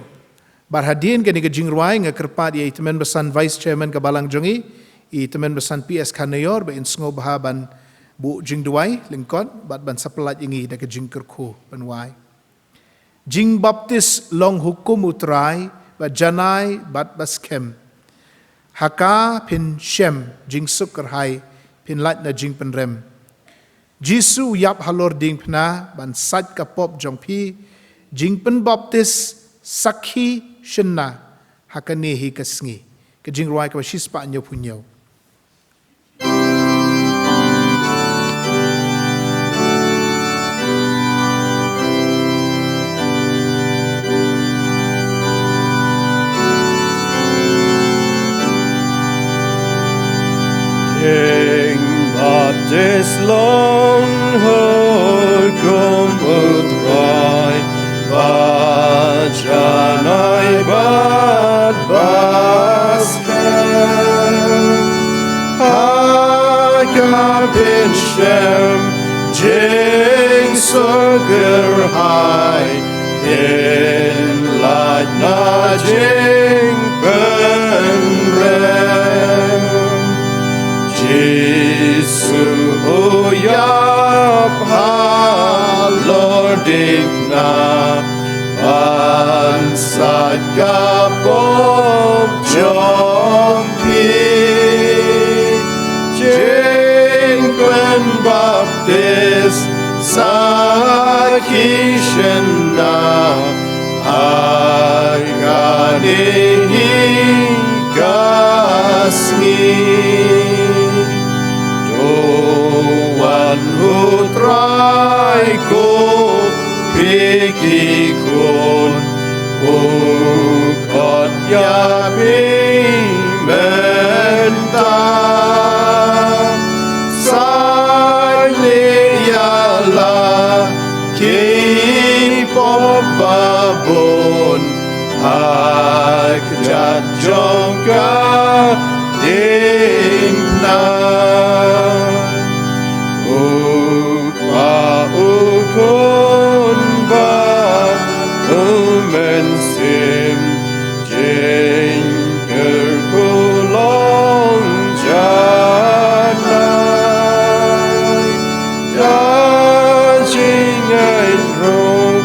Bad hadien kane ka jingrwai nga kyrpad ïa i Tymmen Basan Vice Chairman ka balang jong ngi, i Tymmen Basan P S Khanaior, ba in sngewbha ban buh jingduwai lyngkot bad ban sa pyllait ïa ngi da ka jingkyrkhu ban wai. Jingbaptis long hukum U Trai ba janai bad ba skhem. Ha ka phin shem jingsuk kyrhai, phin lait na jingpynrem. Jisu u ïap halor diengphna ban sait ka pop jong phi. Jingpynbaptis sakhi shynna ha kane hi ka sngi. Ka jingrwai kaba shispah hynñiewphew hynñiew. Jing baptis long hukum U Trai ba janai bad ba skhem. Ha ka phin shem jingsuk kyrhai, phin lait na jingpynrem. Jisu u ïap halor diengphna ban sait ka pop jong phi. Jingpynbaptis Sa ki shen na ha kane hi ka sngi. To wan, U Trai, ko phi ki khun, u khot ïa phi mynta. Sa leh ïa la ki pop babun ha kjat jong ka diengphna. U Kpa, U Khun bad U Mynsiem Jong, kyrkhu long janai. Da jingngeit ruh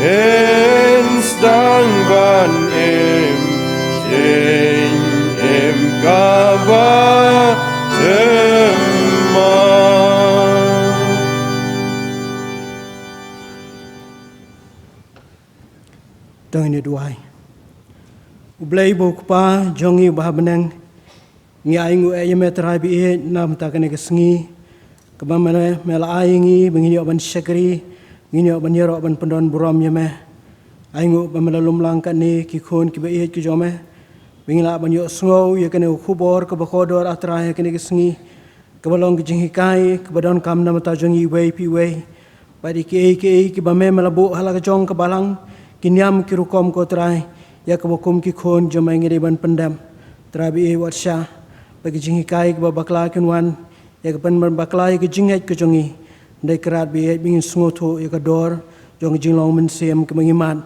ngin sdang ban im jingim kaba thymmai. To ngin ïa duwai. U Blei uba U Kpa jong ngi uba ha bneng, ngi ainguh ïa me Trai ba ïeit na bynta kane ka sngi kaba me, me la ai ïa ngi ba ngin ïoh ban shakri, ngin ïoh ban ïaroh ban pyndon burom ïa me. Ainguh ba me la lum lang katne ki khun kiba ïeit ki jong me ba ngin lah ban ïohsngew ïa kane ka khubor kaba kordor, A Trai, ha kane ka sngi, kaba long ka jinghikai kaba donkam na bynta jong ngi iwei pa iwei. Bad ïa kiei kiei kiba me, me la buh ha la ka jong ka balang, ki niam ki rukom, ko Trai, ïa kaba kum ki khun jong me ngi dei ban pyndep. Trai ba ïeit, wat shah ba ki jinghikai kiba bakla kin wan ïa ka pynbakla ïa ka jingngeit ka jong ngi. Dei kyrpad ba ïeit ba ngin sngewthuh ïa ka dor jong ka jinglong mynsiem kaba ngi mad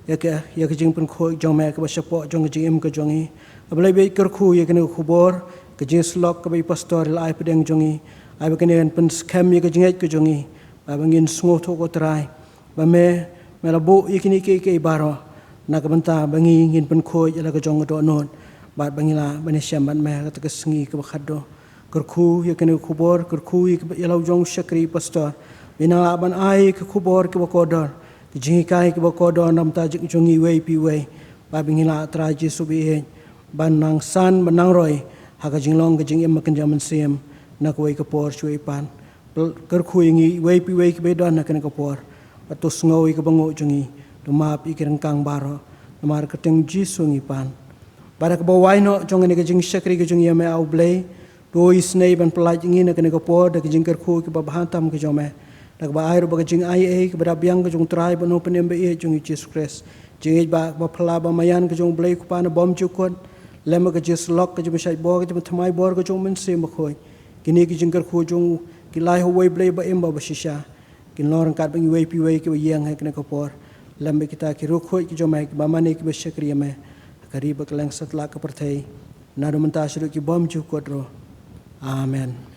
ïa ka, ïa ka jingpynkhuid jong me kaba shapoh jong ka jingim ka jong ngi. A Blei ba ïeit, kyrkhu ïa kane ka khubor, ka jingïasyllok kaba i pastor i la ai hapdeng jong ngi. Ai ba kane kan pynskhem ïa ka jingngeit ka jong ngi, ba, ba ngin sngewthuh, ko Trai, ba me, me la buh ïa kine kiei kiei baroh na ka bynta ba ngi ngin pynkhuid ïa la ka jong ka dohnud bad ba ngin lah ban ïashem bad me ha kata ka sngi kaba khatduh. Kyrkhu ïa kane ka khubor, kyrkhu ïa ka, ïa la u jong u shakri pastor, ba in nang lah ban ai ka khubor kaba kordor, ka jinghikai kaba kordor na bynta jong ngi iwei pa iwei, ba, ba ngin lah, Trai Jisu ba ïeit, ban nang san, ban nang roi ha ka jinglong ka jingim ba kynja mynsiem na kawei ka por sha kawei pat. Kyrkhu ïa ngi iwei pa iwei kiba ïadon ha kane ka por. Bad to sngew ïa ka bynguh jong ngi, to map ïa ki ryngkang baroh, namar ka kyrteng Jisu ngi pan. Bad da kaba wai noh jong kane ka jingshakri ka jong ngi ïa me, A U Blei, to isynei ban pyllait ïa ngi na kane ka por da ka jingkyrkhu kaba bha tam ka jong me, da kaba ai ruh ba ka jingaiei kaba da biang ka jong u Trai bad u Nongpynim ba ïeit jong ngi, Jisu Khrist, jingïeit ba, ba phylla ba maïan ka jong U Blei U Kpa na bymjukut, lem bad ka jingïasyllok, ka jingpynshait bor, ka jingpynthymmai bor ka jong U Mynsiem Bakhuid, kine ki jingkyrkhu jong u, ki la ai ha uwei U Blei ba im bad ba shisha, kin long ryngkat bad ngi iwei pa iwei kiba ïeng ha kane ka por, lem bad kita ki riewkhuid ki jong me kiba mane kiba shakri ïa me ha ka ri bad kylleng satlak ka pyrthei, naduh mynta shaduh ki bymjukut ruh. Amen.